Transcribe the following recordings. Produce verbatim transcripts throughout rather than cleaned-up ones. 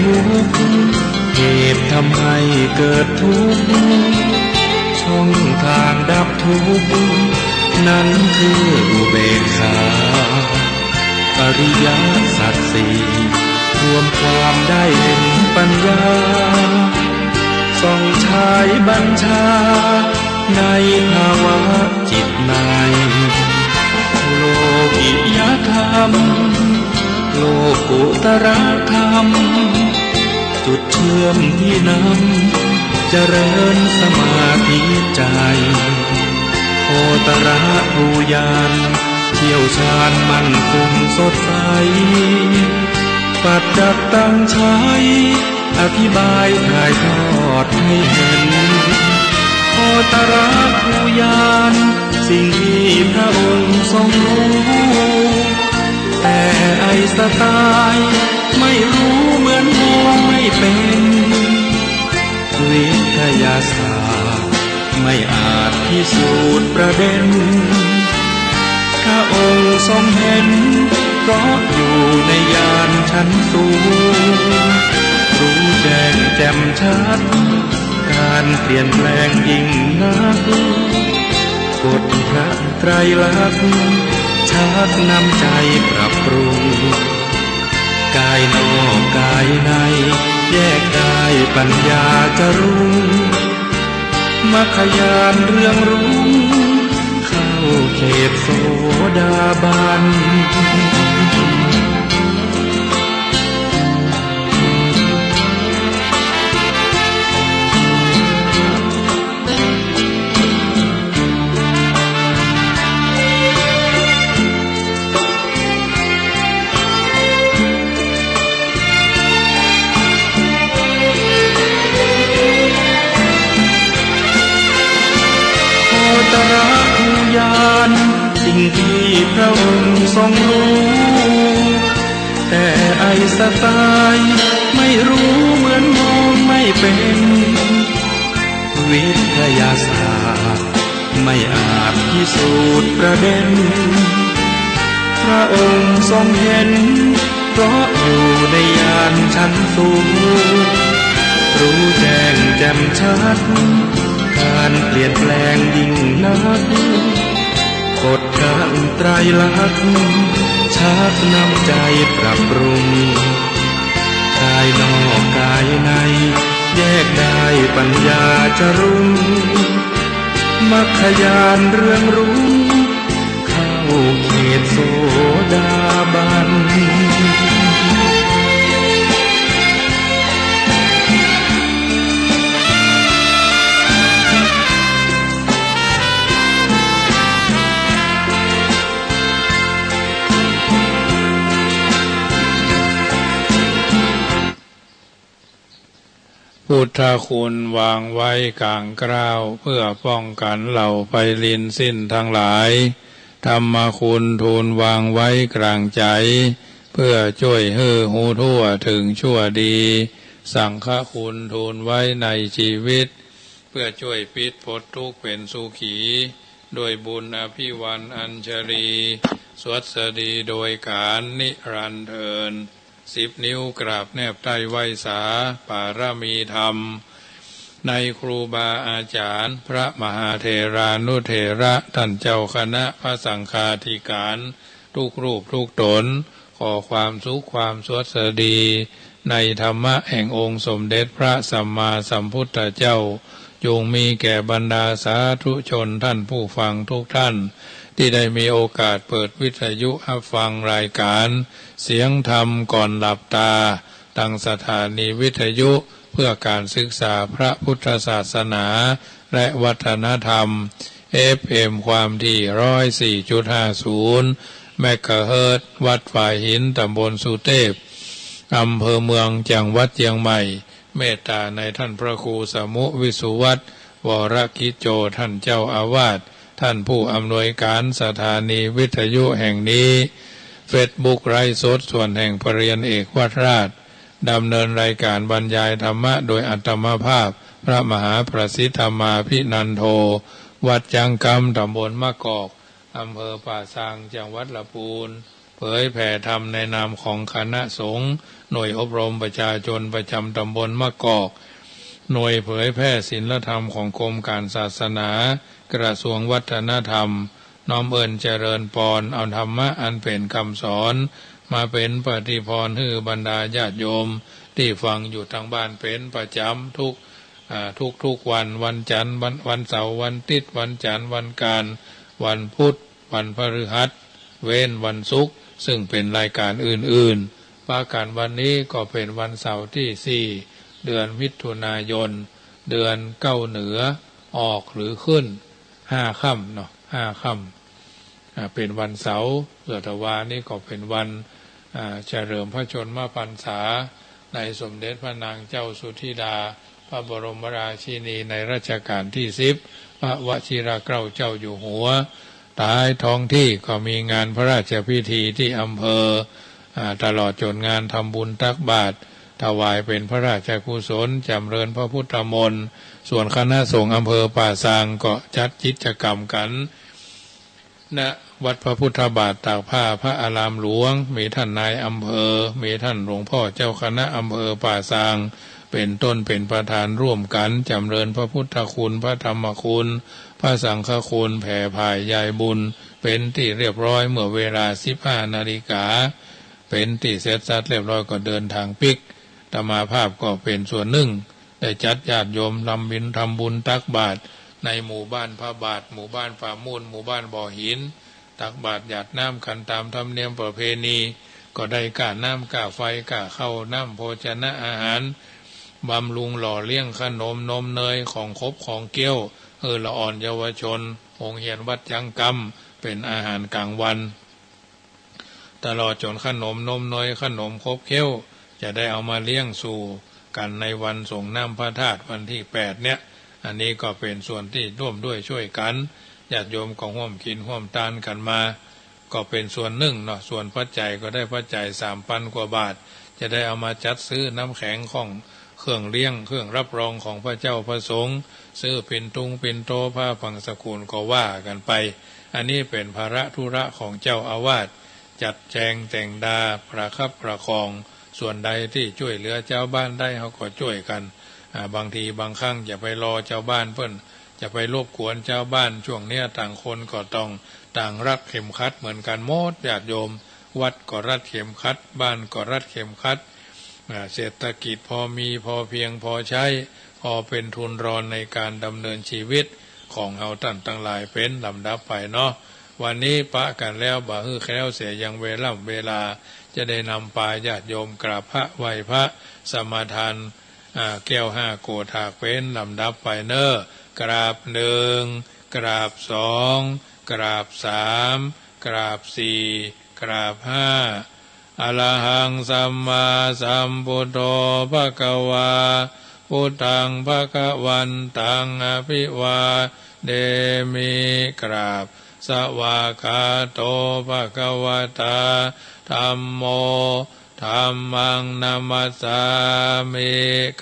ทุกข์ เหตุทำให้เกิดทุกข์ ช่องทางดับทุกข์ นั้นคืออุเบกขา อริยสัจสี่ รวมความได้เห็นปัญญา ส่องฉายบัญชา ในภาวะจิตใน โลกิยธรรม โลกุตรธรรม จุดเชื่อมที่นำ เจริญสมาธิใจ โคตรภูญาณ เชี่ยวชาญมั่นคงสดใส ปัจจักตังใช้ อธิบายถ่ายทอดให้เห็น โคตรภูญาณ สิ่งที่พระองค์ทรงรู้ แต่ไอ้สไตล์ ไม่รู้เหมือนมองไม่เป็น วิทยาศาสตร์ ไม่อาจพิสูจน์ประเด็น พระองค์ทรงเห็น เพราะอยู่ในญาณชั้นสูง รู้แจ้งแจ่มชัด การเปลี่ยนแปลงยิ่งนัก กฎพระไตรลักษณ์ ชักนำใจปรับปรุง กายนอกกายใน แยกได้ปัญญาจะรุ่ง มัคคญาณเรืองรุ่ง เข้าเขตโสดาบัน โคตรภูญาณ สิ่งที่พระองค์ทรงรู้ แต่ไอ้สไตล์ ไม่รู้เหมือนมองไม่เป็น วิทยาศาสตร์ ไม่อาจพิสูจน์ประเด็น พระองค์ทรงเห็น เพราะอยู่ในญาณชั้นสูง รู้แจ้งแจ่มชัด การเปลี่ยนแปลงยิ่งนัก กฎพระไตรลักษณ์ ชักนำใจปรับปรุง กายนอกกายใน แยกได้ปัญญาจะรุ่ง มัคคญาณเรืองรุ่ง เข้าเขตโสดาบัน พุทธคุณวางไว้กลางเกล้า เพื่อป้องกันเหล่าไปลินสิ้นทั้งหลาย ธรรมคุณทูลวางไว้กลางใจ๋ เพื่อจ้วยหื้อฮู้ทั่วถึงชั่วดี สังฆคุณทูลไว้ในชีวิต เพื่อจ้วยปิดปลดทุกข์เป๋นสุขี ด้วยบุญอภิวรรณอัญชลี สวัสดีโดยกาลนิรันดร์เทอญ สิบนิ้วกราบแนบใต้ไหว้สา ปารมีธรรม ในครูบาอาจ๋ารย์ พระมหาเถรานุเถระ ต้านเจ้าคณะพระสังฆาธิการ ทุกรูปทุกต๋น ขอความสุขความสวัสดี ในธรรมะแห่งองค์สมเด็จพระสัมมาสัมพุทธเจ้า จงมีแก่บรรดาสาธุชนต้านผู้ฟังทุกต้าน ตี้ได้มีโอกาสเปิดวิทยุฮับฟังรายการเสียงธรรมก่อนหลับต๋า ตางสถานีวิทยุเพื่อการศึกษาพระพุทธศาสนาและวัฒนธรรม เอฟเอ็ม ความถี่ ร้อยสี่จุดห้าศูนย์ เมกะเฮิรตซ์ วัดฝายหิน ต๋ำบลสุเตพ อำเภอเมือง จังหวัดเจียงใหม่ เมตต๋าในต้านพระครูสมุห์ วิสุวัฒน์ วรกิจโจ ต้านเจ้าอาวาส ต้านผู้อำนวยการสถานีวิทยุแห่งนี้ เฟซบุ๊กไลฟ์สด ส่วนแห่งพระเรียนเอกวัดราช ดำเนินรายการบรรยายธรรมะโดยอาตมาภาพ พระมหาประสิทธธรรมาภินันโท วัดจ๊างกำ ต๋ำบลมะกอก อำเภอป่าซาง จังหวัดละปูน เผยแผ่ธรรมในนามของคณะสงฆ์ หน่วยอบรมประชาชนประจำตำบลมะกอก หน่วยเผยแพร่ศีลธรรมของกรมการศาสนา กระทรวงวัฒนธรรม น้อมเอิ้นเจริญปอน เอาธรรมะอันเป๋นกำสอน มาเป๋นปฏิภรณ์หื้อบรรดาญาติโยมตี้ฟังอยู่ตางบ้านเป๋นประจ๋ำทุก อ่า ทุกๆ วัน วันจันทร์ วัน วันเสาร์ วันอาทิตย์ วันจันทร์ วันอังคาร วันพุธ วันพฤหัส เว้นวันศุกร์ ซึ่งเป๋นรายการอื่นๆ ปะกั๋นวันนี้ก็เป๋นวันเสาร์ตี้สี่ เดือนมิถุนายน เดือนเก้าเหนือ ออกหรือขึ้น ห้าค่ำเนาะ ห้าค่ำ อ่า เป๋นวันเสาร์ ส่วนตะวานี้ก็เป๋นวัน อ่า เฉลิมพระชนมพรรษา ในสมเด็จพระนางเจ้าสุธิดา พระบรมราชินีในรัชกาลตี้สิบ พระวชิรเกล้าเจ้าอยู่หัว ต๋ายท้องตี้ก็มีงานพระราชพิธีตี้อำเภอ อ่า ตลอดจ๋นงานทำบุญตักบาตร ถวายเป๋นพระราชกุศล จ๋ำเริญพระพุทธมนต์ ส่วนคณะสงฆ์อำเภอป่าซางก็จัดกิจกรรมกั๋น ณ วัดพระพุทธบาทตากผ้าพระอารามหลวง มีต้านนายอำเภอ มีต้านหลวงพ่อเจ้าคณะอำเภอป่าซาง เป๋นต้นเป๋นประธานร่วมกั๋นจ๋ำเริญพระพุทธคุณ พระธรรมคุณ พระสังฆคุณ แผ่ผายยายบุญ เป๋นตี้เรียบร้อยเมื่อเวลาสิบห้านาฬิกา เป๋นตี้เสร็จสัดเรียบร้อยก็เดินตางปิ๊ก อาตมาภาพก็เป๋นส่วนนึ่ง ได้จัดญาติโยมทำบุญ ทำบุญตักบาตร ในหมู่บ้านพระบาท หมู่บ้านป่ามูล หมู่บ้านบ่อหิน ตักบาตรหยาดน้ำกั๋นต๋ามธรรมเนียมประเพณี ก็ได้ก้าน้ำก้าไฟ ก้าข้าวน้ำโภชนะอาหาร บำรุงหล่อเลี้ยงขนมนมเนย ของขบของเคี้ยว หื้อละอ่อนเยาวชน โฮงเฮียนวัดจั๊งกำ เป๋นอาหารก๋างวัน ตลอดจ๋นขนมนมเนย ขนมขบเคี้ยว จะได้เอามาเลี้ยงสู่กั๋นในวันสรงน้ำพระธาตุวันตี้แปดเนี่ย อันนี้ก็เป๋นส่วนตี้ร่วมด้วยช่วยกั๋น ญาติโยมก็ฮ่วมกิ๋นฮ่วมตานกั๋นมา ก็เป๋นส่วนนึ่งเนาะ ส่วนปัจจัยก็ได้ปัจจัยสามปันกว่าบาท จะได้เอามาจัดซื้อน้ำแข็งของเครื่องเลี้ยง เครื่องรับรองของพระเจ้าพระสงฆ์ ซื้อปิ่นตุงปิ่นโต ผ้าบังสกุลก็ว่ากั๋นไป อันนี้เป๋นภาระธุระของเจ้าอาวาส จัดแจงแต่งดา ประคับประคอง ส่วนใดตี้จ้วยเหลือจาวบ้านได้ เฮาก็จ้วยกั๋น อ่า บางทีบางครั้งจะไปรอจาวบ้านเปิ้น จะไปรบกวนจาวบ้าน ช่วงเนี้ยต่างคนก็ต้องต่างรัดเข็มขัดเหมือนกั๋นหมด ญาติโยม วัดก็รัดเข็มขัด บ้านก็รัดเข็มขัด อ่า เศรษฐกิจพอมีพอเพียงพอใช้ พอเป๋นทุนรอนในก๋านดำเนินชีวิตของเฮาต้านตังหลายเป๋นลำดับไปเนาะ วันนี้ปะกั๋นแล้ว บ่หื้อแคล้วเสียยังเวล่ำเวลา จะได้นำปาญาติโยมกราบพระไหว้พระ สมาทาน อ่า แก้วห้าโกฏฐากเป๋นลำดับไปเน่อ กราบหนึ่ง กราบสอง กราบสาม กราบสี่ กราบห้า อะระหังสัมมาสัมพุทโธภะคะวา พุทธังภะคะวันตังอะภิวาเทมิ กราบ สวากขาโตภะคะวะตา ธัมโม ธัมมังนะมัสสามิ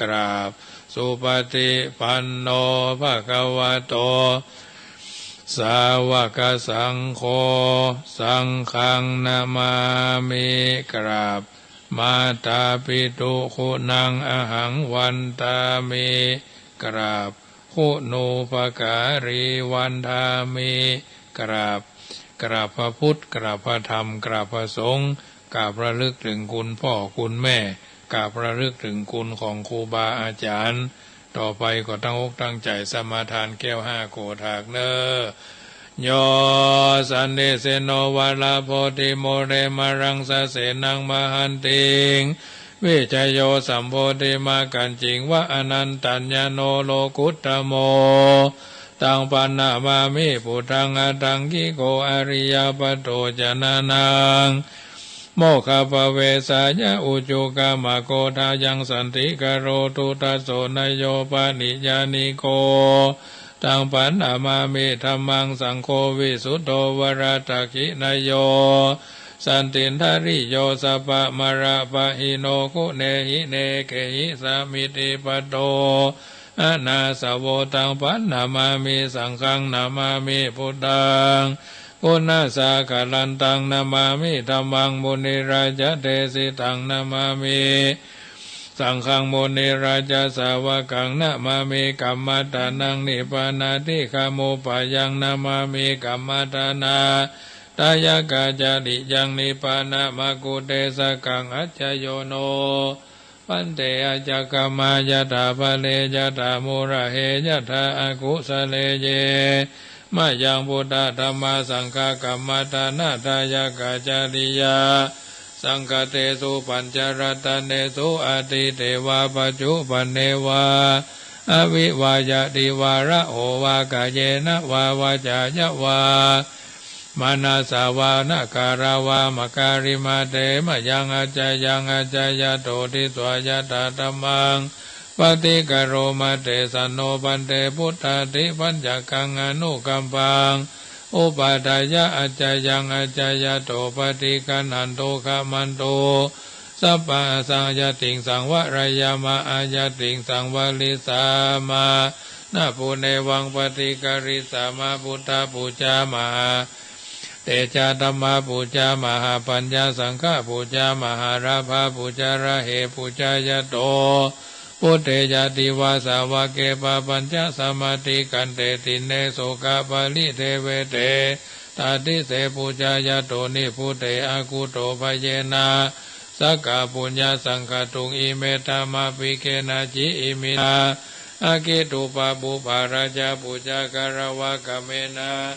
กราบ สุปฏิปันโนภะคะวะโต สาวกสังโฆ สังฆังนะมามิ กราบ มาตาปิตุคุณังอะหังวันทามิ กราบ คุณูปการีวันทามิ กราบ กราบพระพุทธ กราบพระธรรม กราบพระสงฆ์ กราบระลึกถึงคุณพ่อคุณแม่ กราบระลึกถึงคุณของครูบาอาจารย์ ต่อไปก็ตั้งอกตั้งใจสมาทานแก้วห้าโกฏฐากเน่อ โย สันติเสโน วะระโพธิ มูเล มะรังสะเสนัง มะหันติง วิชโย สัมโพธิมักขัญญิง วะ อนันตัญญโณ โลกุตตโม ตัง ปันนามามิ พุทธัง อัตถังคิโก อะริยปโต จนะนัง โมคคัพพะเวสายะ อุจุกัมมะโก ทายัง สันติกะโร ทุตโส นะโย ปะริญญาณิโก ตัง ปันนามามิ ธัมมัง สังโฆ วิสุตโธ วะระทักขินะโย สันตินทะริโย สัพพะมะระปะหิโน กุเณหิ เนเกหิ สะมิทธิปะโต อะนาสะโว ตัง ปันนามามิ สังฆัง นะมามิ พุทธัง Kunasāgaraṃ taṃ namāmi dhammaṃ munirājadesitaṃ namāmi saṅghaṃ munirājasāvakaṃ namāmi kammadānaṃ nibbānādhigamupāyaṃ namāmi kammadānādāyakacariyaṃ nibbānamagguddesakaṃ accayo no bhante accakamā yathā pare yathā mūlahe yathā akusale ye mayaṃ buddhadhammasaṅghakammadānādāyakacariyā saṅkhatesu pañcaratane su atīte vā paccuppane vā avivajjati vā raho vā kāyena vā vācāya vā manasā vā nakārā vā makārimate mayaṃ accayaṃ accayato disvā yathādhammaṃ paṭikkaromatesanno bhante buddhādipaccakaṃ anukampaṃ upādāya accayaṃ accayato paṭiggaṇhantu khamantu sabbaṃ ayatiṃsaṃ varayyāma ayatiṃsaṃ varissāma na punevaṃ paṭikkarissāma buddhapūjā mahā tejadhammapūjā mahāpaññasaṅghapūjā mahārājapūjā rahe pūjāyato buddhe ñātivasavake papañcasamādikkhante dinne sokaparideveṭe tādise pūjāyato nibbute akutto bhayena sakkapuññasaṅkhātuṃ ime dhammapi gena ci iminā aggi duppabhū bārā ca pūjā katvā kāmena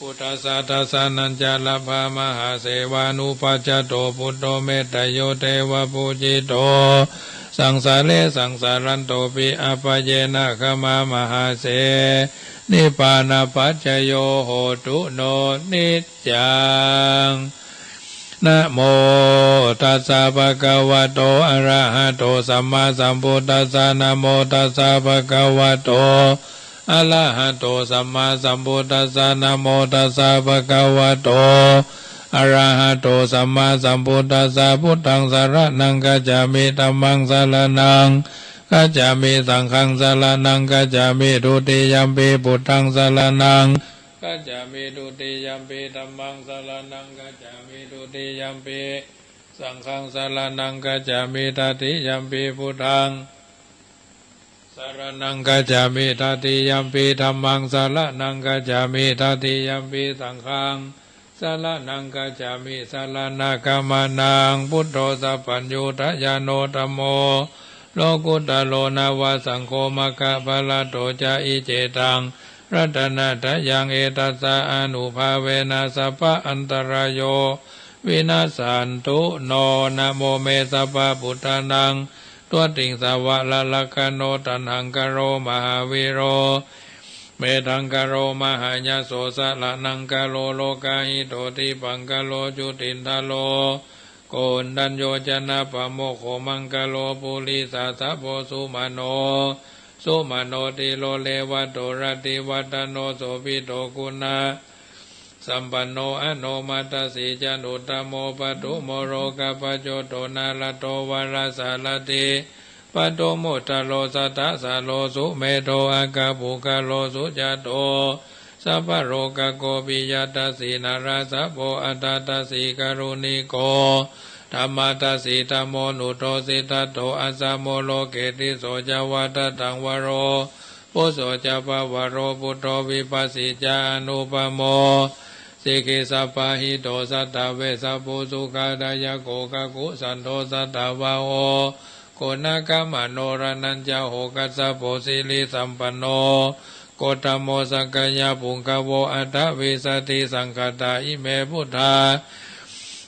buddhassa dassanañca labhā mahāsevānubhājato buddho metteyyo devapūjito saṃsāre saṃsārantopi appayena khamā mahāse nibbānapaccayo hotu no niccaṃ. Namo tassa bhagavato arahato sammāsambuddhassa. Namo tassa bhagavato arahato sammāsambuddhassa. Namo tassa bhagavato arahato sammāsambuddhassa. Buddhaṃ saraṇaṃ gacchāmi. Dhammaṃ saraṇaṃ gacchāmi. Saṅghaṃ saraṇaṃ gacchāmi. Dutiyampi buddhaṃ saraṇaṃ gacchāmi. Dutiyampi dhammaṃ saraṇaṃ gacchāmi. Dutiyampi saṅghaṃ saraṇaṃ gacchāmi. Tatiyampi buddhaṃ saraṇaṃ gacchāmi. Tatiyampi dhammaṃ saraṇaṃ gacchāmi. Tatiyampi saṅghaṃ saraṇaṃ gacchāmi. Saraṇagamanaṃ. Buddho sabbaññutañāṇo dhammo lokuttaro nava saṅgho maggaphalaṭṭho ca. Iccetaṃ ratanattayaṃ etassa ānubhāvena sabba antarāyo vinassantu no. Namo me sabbabuddhānaṃ dvattiṃsavaraṃ rakkhaṇo taṇhaṅkaro mahāvīro medhaṅkaro mahāyaso saraṇaṅkaro lokahito dīpaṅkaro jutindharo koṇḍañño janappamokkho maṅgalo purisāsabho sumano sumano dhīro revato rativaḍḍhano sobhito guṇasampanno anomadassī januttamo padumo lokapajjoto nārado varasārathī patumuttaro sattasāro sumedho aggapuggalo sujāto sabbalokaggo piyadassī narāsabho atthadassī kāruṇiko dhammadassī dhammo nuddho siddhattho asamo loke tisso ca vadataṃ varo phusso ca pavvaro buddho vipassī ca anuppamo sikhī sabbahito satthā vessabhū sukhadāyako kakusandho satthavāho guṇāgamano raṇañjaho kassapo sirisampanno gotamo sakyapuṅgavo. Aṭṭhavīsati saṅkhātā ime buddhā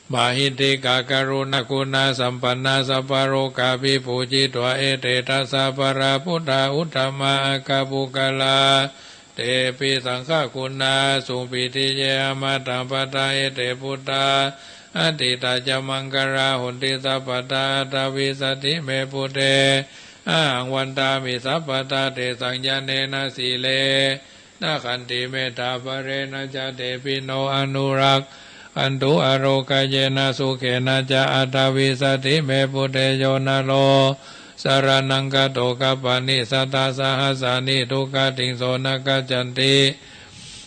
mahiddhikā karuṇāguṇasampannā sabbalokā vibhūjitā. Ete dasappārā buddhā uttamā aggapuggalā. Tepi saṅghaguṇā supatiye amataṃ paṭṭha. Ete buddhā atītā ca maṅgalā honti sabbadā. Aṭṭhavīsati me buddhe ahaṃ vandāmi sabbadā. Tesaṃ ñāṇena sīlena khantimettābalena ca tepi no anurakkhantu ārogāyena sukhena ca. Aṭṭhavīsati me buddhe yo naro saraṇaṃ gato kappāni sattasahassāni duggatiṃ so na gacchanti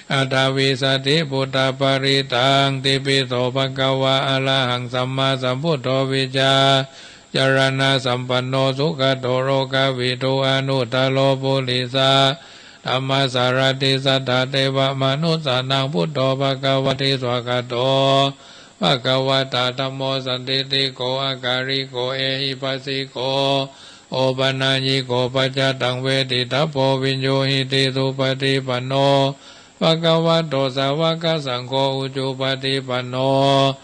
Aṭṭhavīsatibuddhaparittaṃ. Itipi so bhagavā arahaṃ sammāsambuddho vijjācaraṇasampanno sugato lokavidū anuttaro purisadammasārathi satthā devamanussānaṃ buddho bhagavāti. Svākkhāto bhagavatā dhammo sandiṭṭhiko akāliko ehipassiko opanayiko paccattaṃ veditabbo viññūhīti. Supaṭipanno bhagavato sāvakasaṅgho, ujupaṭipanno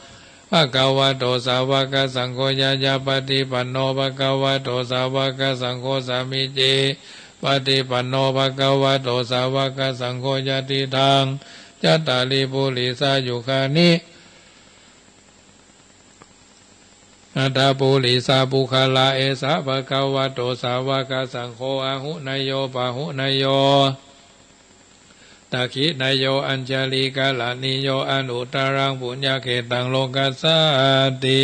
bhagavato sāvakasaṅgho, ñāyapaṭipanno bhagavato sāvakasaṅgho, sāmīcipaṭipanno bhagavato sāvakasaṅgho, yadidaṃ cattāri purisayugāni aṭṭha purisapuggalā, esa bhagavato sāvakasaṅgho, āhuneyyo pāhuneyyo dakkhiṇeyyo añjalikaraṇīyo anuttaraṃ puññakkhettaṃ lokassāti.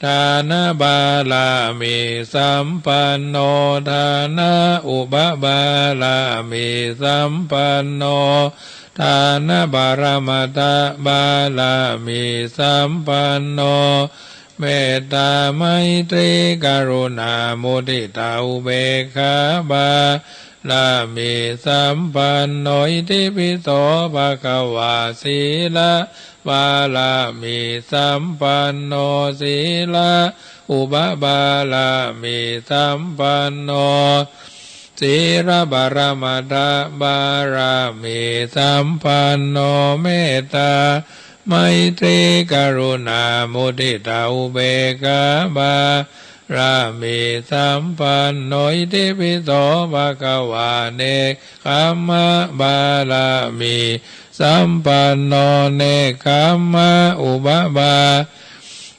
Dānaparamittampanno, dāna-upaparamittampanno, dānaparamatthaparamittampanno, mettā maitrī karuṇā muditā upekkhā paramittampanno. Itipi so bhagavā sīlaparamisampanno, sīla-upaparamittampanno, sīlaparamatthaparamisampanno, mettā maitrī karuṇā muditā upekkhā paramisampanno. Itipi so bhagavā nekkhammaparamisampanno, nekkhamma-upapa-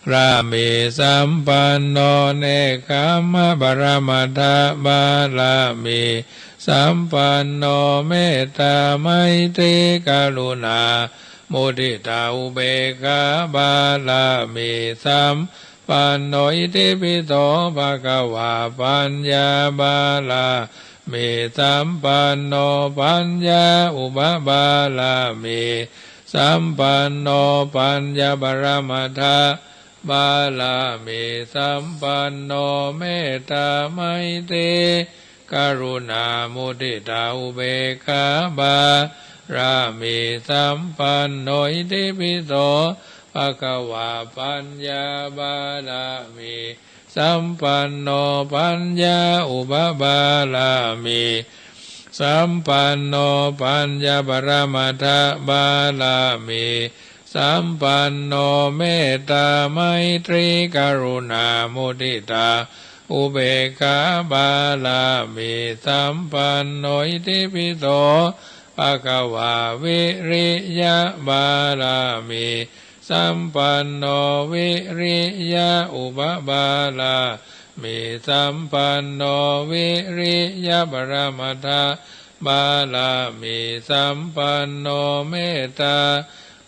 ramisampanno, nekkhammaparamatthaparamittampanno, mettā maitrī karuṇā muditā upekkhā paramittampanno. Itipi so bhagavā paññāpara- misampanno, paññā-upaparamittampanno, paññāparamatthaparamittampanno, mettā maitrī karuṇā muditā upekkhā paramisampanno. Itipi so bhagavā paññāpara- misampanno, paññā-upaparamittampanno, paññāparamatthaparamittampanno, mettā maitrī karuṇā muditā upekkhā paramittampanno. Itipi so bhagavā viriyaparamisampanno, viriya-upaparamittampanno, viriyaparamatthaparamitampanno, mettā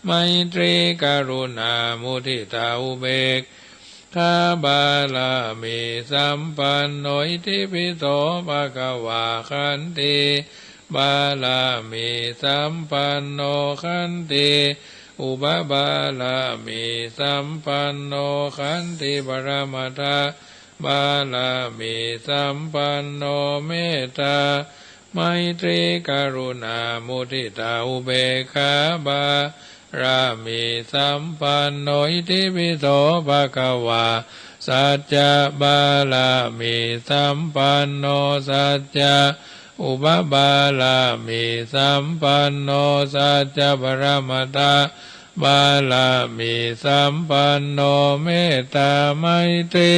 maitrī karuṇā muditā upek- khā paramisampanno. Itipi so bhagavā khantiparamisampanno, khanti-upaparamittampanno, khantiparamatthaparamisampanno, mettā maitrī karuṇā muditā upekkhā paramisampanno. Itipi so bhagavā saccaparamisampanno, sacca-upaparamittampanno, saccaparamatthaparamitampanno, mettā maitrī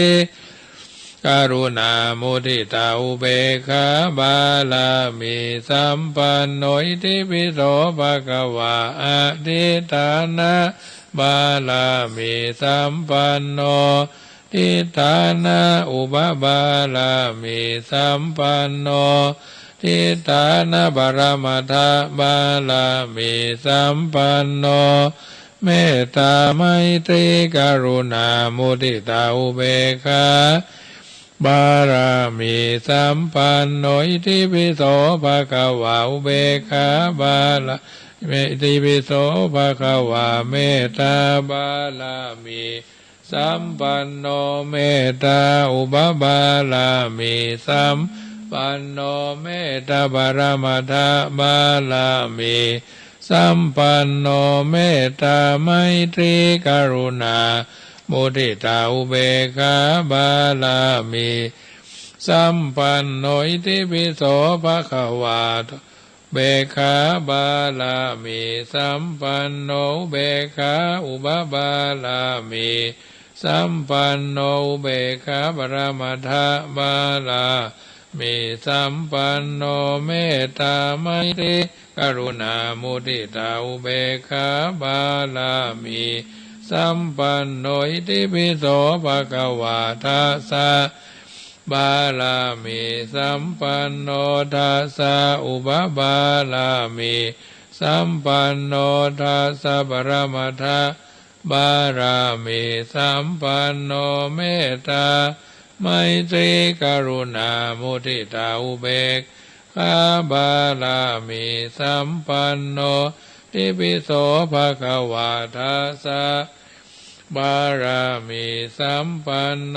karuṇā muditā upekkhā paramisampanno. Itipi so bhagavā adhiṭṭhānaparamisampanno, adhiṭṭhāna-upaparamittampanno, adhiṭṭhānaparamatthaparamittampanno, mettā maitrī karuṇā muditā upekkhā บารมีสัมปันโน อิติปิโสภะคะวา อุเบกขาบารมี อิติปิโสภะคะวา เมตตาบารมีสัมปันโน เมตตาอุปปารมีสัมปันโน เมตตาปรมัตถบารมีสัมปันโน เมตตาไมตรีกรุณามุทิตาอุเบกขาบารมีสัมปันโน อิติปิโสภะคะวา เบกขาบารมีสัมปันโน อุเบกขาอุปปารมีสัมปันโน อุเบกขาปรมัตถบารมีสัมปันโน เมตตาไมตรีกรุณามุทิตาอุเบกขาบารมีสัมปันโน อิติปิโสภะคะวา ทัสสะ บารมีสัมปันโน ทัสสะอุปปารมีสัมปันโน ทัสสะปรมัตถบารมีสัมปันโน เมตตาไมตรีกรุณามุทิตาอุเบกขาบารมีสัมปันโน อิติปิโสภะคะวา ทัสสะ บารมีสัมปันโน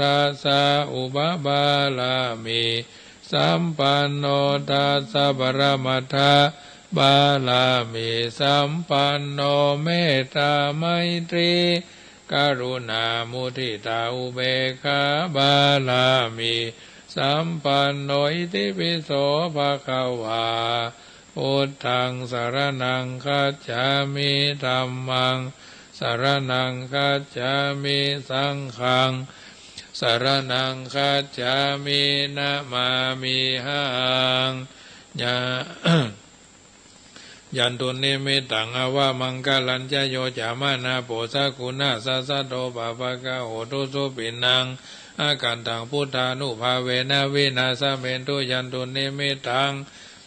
ทัสสะอุปปารมีสัมปันโน ทัสสะปรมัตถบารมีสัมปันโน เมตตาไมตรีกรุณามุทิตาอุเบกขาบารมีสัมปันโน อิติปิโสภะคะวา พุทธังสรณังคัจฉามิ ธัมมังสรณังคัจฉามิ สังฆังสรณังคัจฉามิ นะมามิหัง ยะ ยันตุนนิมิตตัง อวะมังคะลัญจะ โยจะมะนา โปสะกุณะสะสะโท ปะปะกะโห ตุสุปิณัง อะคันตัง พุทธานุภาเวนะ วินาสะเมนตุ ยันตุนนิมิตตัง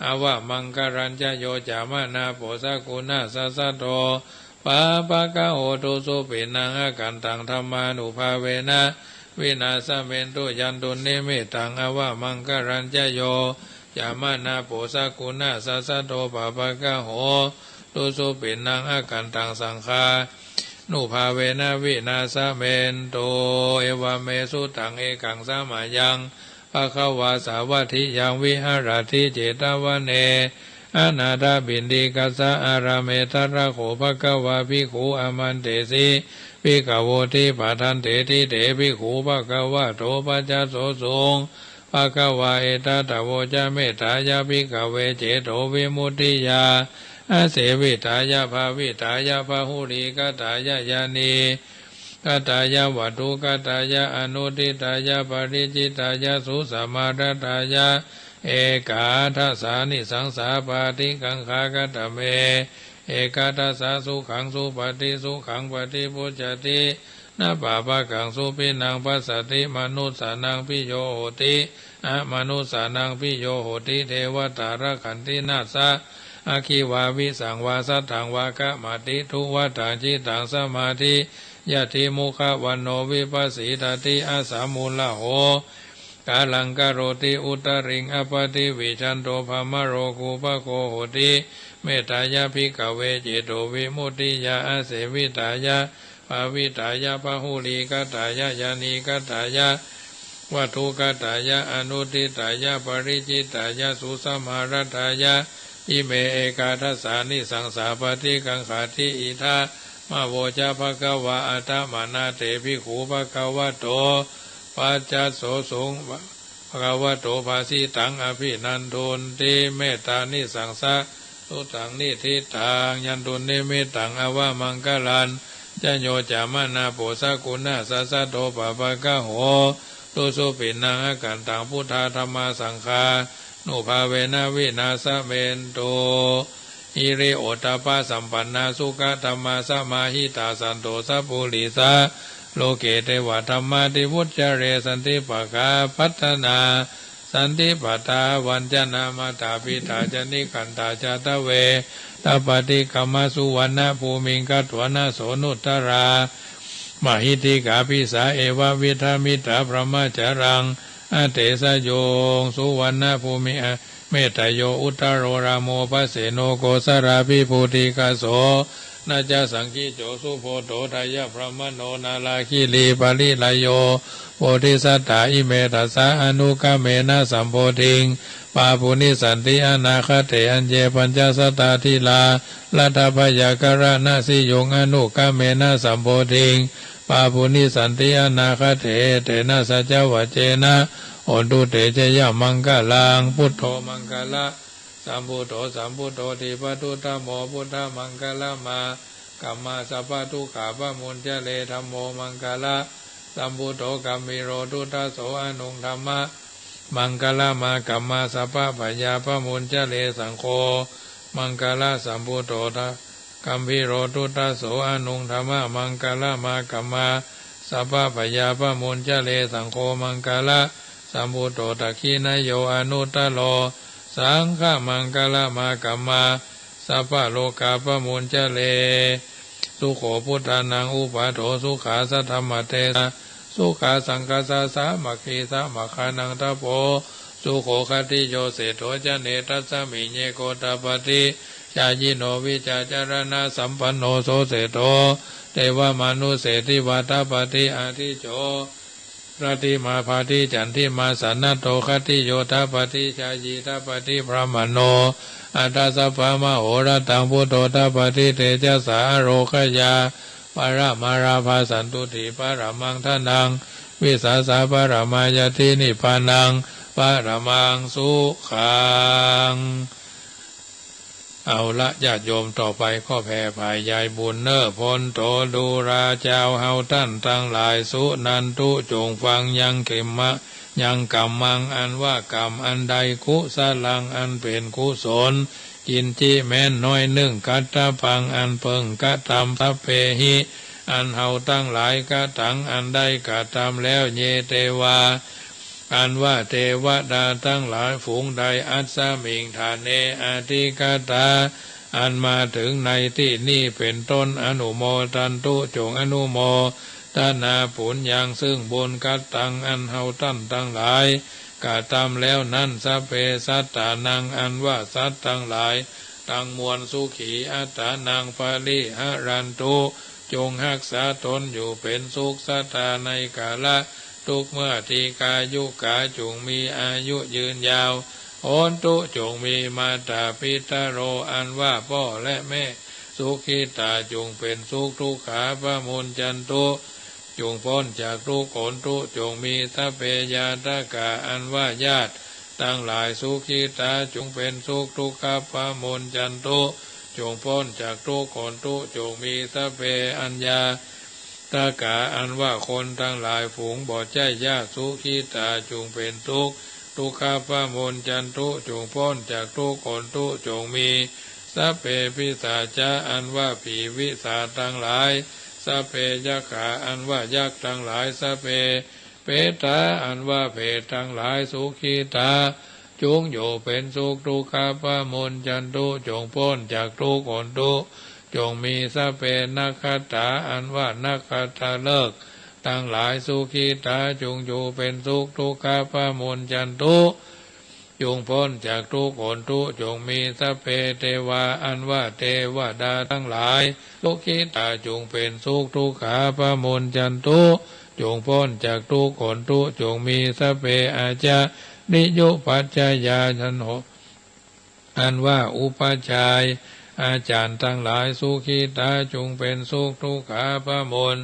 อวะมังคะลัญจะ โยจะมะนา โปสะกุณะสะสะโท ปาปะกะโห ตุสุปิณัง อะคันตัง ธัมมานุภาเวนะ วินาสะเมนตุ ยันตุนนิมิตตัง อวะมังคะลัญจะ โยจะมะนา โปสะกุณะสะสะโท ปาปะกะโห ตุสุปิณัง อะคันตัง สังฆานุภาเวนะ วินาสะเมนตุ เอวะเม สุตัง เอกัง สะมะยัง ภะคะวา สาวัตถิยัง วิหะระติ เจตะวะเน อะนาถะปิณฑิกะสะ อารามเม ตะถะโข ภะคะวา ภิกขุ อามันเตสิ ภิกขะโวติ ปะทันเตติ เต ภิกขุ ภะคะวะโต ปัจจสโสสุง ภะคะวา เอตะทะโวจะ เมตตายะ ภิกขะเว เจโตวิมุตติยา อาเสวิตายะ ภาวิตายะ พะหุลีกะตายะ ญาณีกะตายะ วัตถุกะตายะ อนุตถิตายะ ปะริจฉิตายะ สุสะมารัตตายะ เอกาทัสสานิสังสา ปาติกังขะ กะตะเม เอกาทัสสะ สุขัง สุปะฏิ สุขัง ปะฏิภุจจะติ นะปะปะกัง สุปิณัง ปัสสะติ มะนุสสานัง ภิโย โหติ อะมะนุสสานัง ภิโย โหติ เทวะตา รักขันติ นะสสะ อะคคี วา วิสัง วา สัตถัง วา ขะมะติ ทุวัฏฏัง จิตตัง สะมาธิยะถิ มุขะวัณโณ วิปะสสีดะติ อะสะมุลละโห กาลัง กะโรติ อุตตริง อะปะติวิชชันโต พะมะโลกูปะโค โหติ เมตตายะ ภิกขะเว เจโตวิมุตติยา อาเสวิตายะ ภาวิตายะ พะหุลีกะตายะ ญาณีกะตายะ วัตถุกะตายะ อนุตถิตายะ ปะริจฉิตายะ สุสะมารัตตายะ อิเม เอกาทัสสานิสังสา ปะฏิกังขะติ อิทะมะโวจะ ภะคะวา อะตะมะนะ เต ภิกขุ ภะคะวะโต ปัจจสโสสุง ภะคะวะโต ภาสิตัง อะภินันทุนติ เมตตานิสังสะ สุตัง นิฏฐิตัง ยันตุนนิมิตตัง อวะมังคะลัญจะ โยจะมะนา โปสะกุณะสะสะโท ปะปะกะโห ตุสุปิณัง อะคันตัง พุทธา ธัมมา สังฆานุภาเวนะ วินาสะเมนตุ หิริโอตตัปปะสัมปันนา สุขะธัมมา สะมาหิตา สันโต สัพปุริสา โลเก เตวะธัมมา ติวุจจะเร สันติปะกา ปัตถนา สันติปะทา วัญจะนา มาตา ปิตา จะ นิกขันตา จะ ทะเว ทะปะติกะมะ สุวรรณะภูมิง คะถวะนะ โสนุตตะรา มหิทธิกา พิสา เอวะวิทธา มิตตา พรหมจารัง อเตสะโย สุวัณณภูมิ อเมตตโย อุตตโร รามโพ พเสโน โกศลาภิภูติกโส นะจะสังคิจโฉ สุโพทโธ ไทยพรหมโณ นาลาคิรีปริลโย โพธิสัตตา อิเม ตัสสะ อนุกรรมเมนะ สัมโพธิง ปาปูนิสสันติ อนาคเต อัญเย ปัญจสตาธิรา รัตถพยากรณสิยุง อนุกรรมเมนะ สัมโพธิง ปาปูนิสสันติ อนาคเต เตนะ สัจจวัจเจนะ โหนตุเต ชยมังคลัง พุทโธมังคละ สัมพุทโธ สัมพุทโธ ทีปทุตถโม พุทธมังคละมา กัมมา สัพพทุกขาปมุญจเร ธัมโมมังคละ สัมพุทโธ กัมพีโร ทุตถโส อนุง ธัมมะ มังคละมา กัมมา สัพพพยาปมุญจเร สังโฆมังคละ สัมพุทโธ กัมพีโร ทุตถโส อนุง ธัมมะ มังคละมา กัมมา สัพพพยาปมุญจเร สังโฆมังคละ สัมพุทโธ ทักขิณโย อนุตตโร สังฆมังคละมา กัมมา สัพพโรคาปมุญจเร สุโข พุทธานัง อุปาโท สุขา สัทธมเตสา สุขา สังฆัสสะ สามัคคี สมัคคานัง ตโพ สุโข ขัตติโย เศรษฐโจ เนตัสสมิง เยโก ตปาติ ชายิโน วิชชาจรณสัมปันโน โส เศรษฐโจ เตวมนุสเสติวา ตปาติ อาทิจโจ รัตติมา พาทิ จันทิมา สนทโท ขัตติโย ตปาติ ชายี ตปาติ พรหมโณ อัฏฐสัพพะมโหรตัง พุทโธ ตปาติ เตจะสา อโรคยา ปรมาลาภา สันตุติ ปรมังธนัง วิสาสะ ปรมายัตถิ นิพพานัง ปรมังสุขัง เอาละ ญาติโยม ต่อไปก็แผ่ฝ่ายใยบุญเน่อ พลโท ดูรา จาวเฮาตันตังหลาย สุนันตุ จงฟัง ยังเขมะ ยังกัมมัง อันว่ากรรมอันใด กุสลัง อันเป๋นกุศล กินจิ แม้นน้อยนึ่ง กัตถปัง อันเปิงกระตำ สัพเพหิ อันเฮาตังหลาย กะตัง อันได้กระตำแล้ว เย เตวา อันว่าเตวดาตังหลาย ฝูงใด อัสสมิง ฐาเน อธิคตา อันมาเถิงในตี้นี้เป๋นต้น อนุโมทันตุ จงอนุโมทนาปุญญัง ซึ่งบุญ กะตัง อันเฮาตันตังหลาย กระตำแล้วนั้น สัพเพสัตตานัง อันว่าสัตว์ตังหลายตังมวล สุขี อัตตานัง ปริหะรันตุ จงฮักษาตนอยู่เป๋นสุข สัตตา ในกาละ ทุกเมื่อ ทีฆายุกา จุ่งมีอายุยืนยาว โหนตุ จุ่งมี มาตาปิตโร อันว่าป้อและแม่ สุขิตา จุ่งเป๋นสุข ทุกขา ปะมุญจันตุ จุ่งป๊นจากทุกข์ โหนตุ จุ่งมี สัพเพญาตกา อันว่าญาติตังหลาย สุขิตา จุ่งเป๋นสุข ทุกขะ ปะมุญจันตุ จุ่งป๊นจากทุกข์ โหนตุ จุ่งมี สัพเพอัญญา ตกา อันว่าคนตังหลายฝูงบ่ใจ้ญาติ สุขิตา จุ่งเป๋นสุข ทุกขะ ปะมุญจันตุ จุ่งป๊นจากทุกข์ โหนตุ จุ่งมี สัพเพปิศาจา อันว่าผีวิสาจตังหลาย สัพเพยักขา อันว่ายักษ์ตังหลาย สัพเพเปตา อันว่าเปรตตังหลาย สุขิตา จุ่งอยู่เป๋นสุข ทุกขะ ปะมุญจันตุ จุ่งป๊นจากทุกข์ โหนตุ จุ่งมี สัพเพนักขัตตา อันว่านักขัตตฤกษ์ตังหลาย สุขิตา จุ่งอยู่เป๋นสุข ทุกขะ ปะมุญจันตุ จุ่งป๊นจากทุกข์ โหนตุ จุ่งมี สัพเพเตวา อันว่าเตวดาตังหลาย สุขิตา จุ่งเป๋นสุข ทุกขะ ปะมุญจันตุ จุ่งป๊นจากทุกข์ โหนตุ จุ่งมี สัพเพอาจาริยุปัชฌายา อันว่าอุปัชฌายอาจารย์ตังหลาย สุขิตา จุ่งเป๋นสุข ทุกขะ ปะมุญ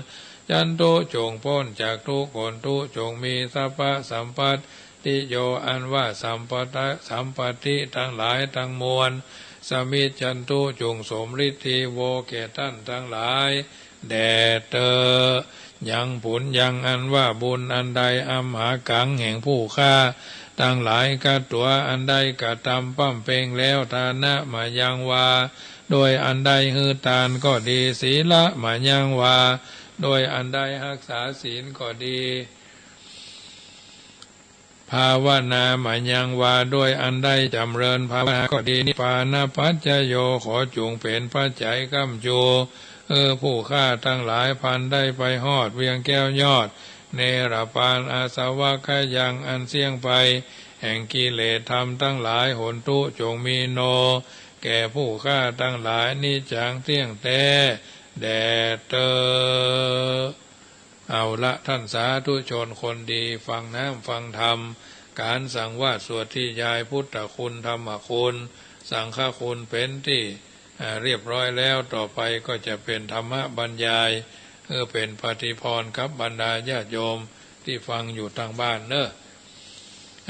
จันตุ จุ่งป๊นจากทุกข์ โหนตุ จุ่งมี สัพพะสัมปัตติโย อันว่าสัมปัตตะ สัมปัตติตังหลายตังมวล สมิจฉันตุ จุ่งสมฤทธี โว แก่ต้านตังหลายแด่เตอญ ยังปุญญัง อันว่าบุญอันใด อัมหากัง แห่งผู้ข้าตังหลาย กัตวา อันได้กระตำ ปำเพ็งแล้ว ทานะมะยังวา โดยอันได้หื้อตานก็ดี สีละมะยังวา โดยอันได้ฮักษาศีลก็ดี ภาวนามะยังวา โดยอันได้จ๋ำเริญภาวนาก็ดี นิพพานะปัจจโย ขอจุ่งเป๋นปัจจัยค้ำจู เออ ผู้ข้าตังหลาย พลันได้ไปฮอดเวียงแก้วยอด เนรปานอาสวัคคยัง อันเสี้ยงไปแห่งกิเลสธรรมตังหลาย หนตุ จงมีโน แก่ผู้ข้าตังหลาย นิจจัง เที่ยงแต๊แด่เต๊อ เอาละ ท่านสาธุชนคนดี ฟังน้ำฟังธรรม ก๋านสังวาสสวดธยายพุทธคุณ ธรรมคุณ สังฆคุณ เป๋นตี้ อ่า เรียบร้อยแล้ว ต่อไปก็จะเป๋นธรรมบรรยาย เพื่อเป๋นปาฏิภาณกับบรรดาญาติโยมตี้ฟังอยู่ตางบ้านเนาะ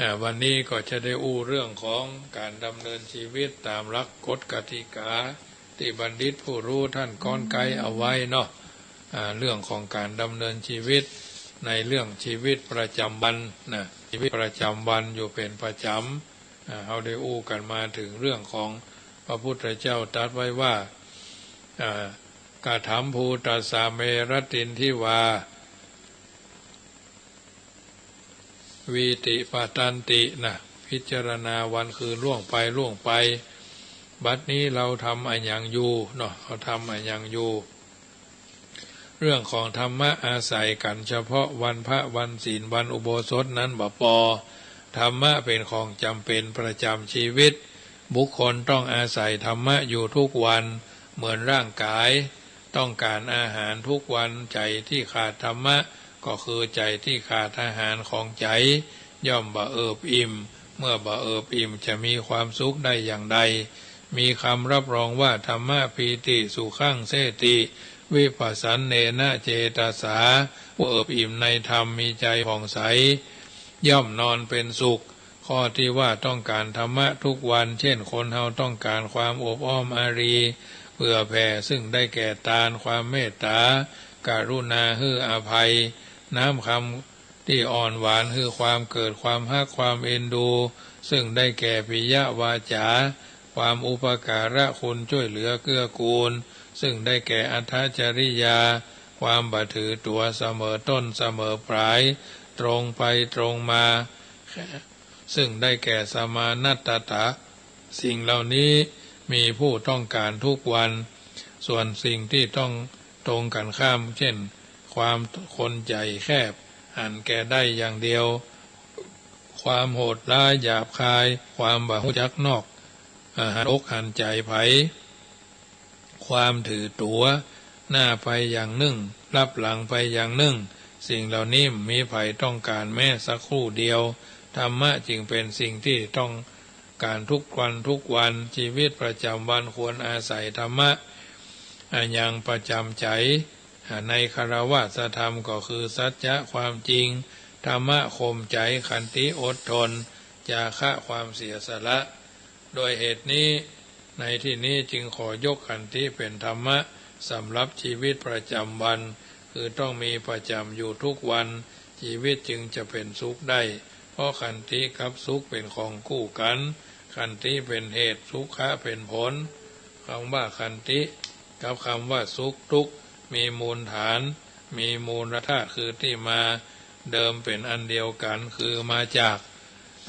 อ่า วันนี้ก็จะได้อู้เรื่องของก๋านดำเนินชีวิตต๋ามหลักกฎกติกา ตี้บัณฑิตผู้ฮู้ต้านก้อนไก๊เอาไว้เนาะ อ่า เรื่องของก๋านดำเนินชีวิต ในเรื่องชีวิตประจ๋ำวันนะ ชีวิตประจ๋ำวันอยู่เป๋นประจ๋ำ อ่า เฮาได้อู้กั๋นมาเถิงเรื่องของพระพุทธเจ้าตรัสไว้ว่า อ่า กะถำภูตัสสะ เม รัตตินทิวา วีติปะตันตินะ พิจารณาวันคืนล่วงไปล่วงไป บัดนี้เฮาทำอะหยังอยู่เนาะ เฮาทำอะหยังอยู่ เรื่องของธรรมะอาศัยกั๋นเฉพาะวันพระ วันศีล วันอุโบสถนั้นบ่ปอ ธรรมะเป๋นของจ๋ำเป๋นประจ๋ำชีวิต บุคคลต้องอาศัยธรรมะอยู่ทุกวัน เหมือนร่างก๋ายต้องก๋านอาหารทุกวัน ใจ๋ตี้ขาดธรรมะ ก็คือใจ๋ตี้ขาดอาหารของใจ๋ ย่อมบ่เอิบอิ่ม เมื่อบ่เอิบอิ่มจะมีความสุขได้อย่างใด มีคำรับรองว่า ธัมมะ ภีติ สุขัง เสติ วิภัสสันเนนะ เจตสา ผู้เอิบอิ่มในธรรมมีใจผ่องใส ย่อมนอนเป็นสุข ข้อตี้ว่าต้องก๋านธรรมะทุกวัน เช่น คนเฮาต้องก๋านความอบอ้อมอารี เผื่อแผ่ ซึ่งได้แก่ตาน ความเมตตา กรุณา หื้ออภัย น้ำคำตี้อ่อนหวาน คือความเกิดความฮัก ความเอ็นดู ซึ่งได้แก่ ปิยวาจา ความอุปการะคุณ จ้วยเหลือเกื้อกูล ซึ่งได้แก่ อัตถจริยา ความบ่ถือตั๋ว เสมอต้นเสมอปลาย ตรงไปตรงมา ซึ่งได้แก่ สมานัตตะ สิ่งเหล่านี้มีผู้ต้องก๋านทุกวัน ส่วนสิ่งตี้ต้องตรงกั๋นข้าม เช่น ความคนใจ๋แคบ หันแก่ได้อย่างเดียว ความโหดร้ายหยาบคาย ความบ่ฮู้จักนอก อ่า หันอกหันใจ๋ใผ ความถือตั๋ว หน้าไปอย่างนึ่ง ลับหลังไปอย่างนึ่ง สิ่งเหล่านี้บ่มีใผต้องก๋านแม้สักครู่เดียว ธรรมะจึงเป๋นสิ่งตี้ต้องก๋านทุกวันทุกวัน ชีวิตประจ๋ำวันควรอาศัยธรรมะ อะหยังประจ๋ำใจ๋ อ่า ในฆราวาสธรรมก็คือ สัจจะ ความจริง ธรรมะ ข่มใจ๋ ขันติ อดทน จาคะ ความเสียสละ ด้วยเหตุนี้ ในตี้นี้จึงขอยกขันติเป๋นธรรมะสำหรับชีวิตประจ๋ำวัน คือต้องมีประจ๋ำอยู่ทุกวัน ชีวิตจึงจะเป๋นสุขได้ เพราะขันติกับสุขเป๋นของกู้กั๋น ขันติเป๋นเหตุ สุขะเป๋นผล กำว่าขันติกับกำว่าสุข ตุ๊กข์ มีมูลฐาน มีมูลธาตุ คือตี้มาเดิมเป๋นอันเดียวกั๋น คือมาจาก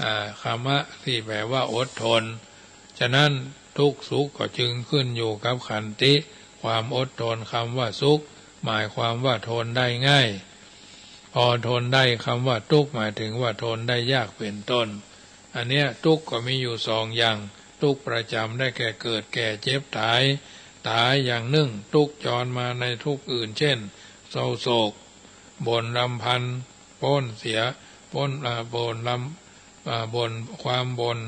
อ่า คำว่าตี้แปลว่าอดทน ฉะนั้นตุ๊กข์สุขก็จึงขึ้นอยู่กับขันติ ความอดทน กำว่าสุข หมายความว่าทนได้ง่าย พอทนได้ กำว่าตุ๊กข์ หมายถึงว่าทนได้ยากเป๋นต้น อันเนี้ยตุ๊กข์ก็มีอยู่สองอย่าง ตุ๊กข์ประจ๋ำได้แก่เกิดแก่เจ็บต๋าย ต๋ายอย่างนึ่ง ตุ๊กข์จรมาในตุ๊กข์อื่น เช่น เศร้าโศก บ่นรำพัน ป้นเสีย ป้น อ่า บ่นรำ อ่า บ่น ความบ่น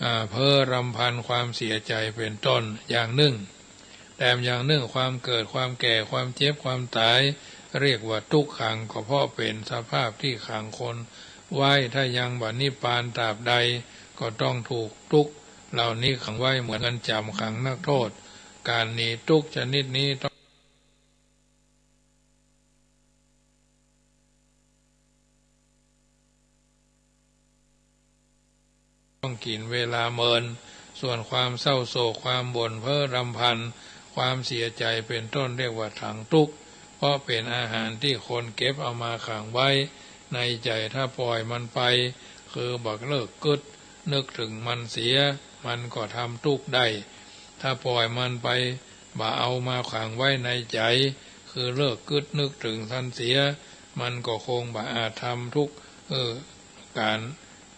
อ่า เพ้อรำพันความเสียใจ๋เป๋นต้น อย่างนึ่ง แถมอย่างนึ่ง ความเกิด ความแก่ ความเจ็บ ความต๋าย เรียกว่าตุ๊กขัง ก็เพราะเป๋นสภาพตี้ขังคนไว้ ถ้ายังบ่นิพพานตราบใด ก็ต้องถูกตุ๊กข์เหล่านี้ขังไว้เหมือนเรือนจ๋ำขังนักโทษ ก๋านหนีตุ๊กข์ชนิดนี้ต้อง ต้องกิ๋นเวลาเมิน ส่วนความเศร้าโศก ความบ่นเพ้อรำพัน ความเสียใจ๋เป๋นต้น เรียกว่าถังตุ๊กข์ เพราะเป๋นอาหารตี้คนเก็บเอามาขังไว้ในใจ๋ ถ้าปล่อยมันไป คือบ่เลิกกึ๊ดนึกเถิงมันเสีย มันก็ทำตุ๊กข์ได้ ถ้าปล่อยมันไป บ่เอามาขังไว้ในใจ๋ คือเลิกกึ๊ดนึกเถิงท่านเสีย มันก็คงบ่อาจทำทุกข์ เออ ก๋าน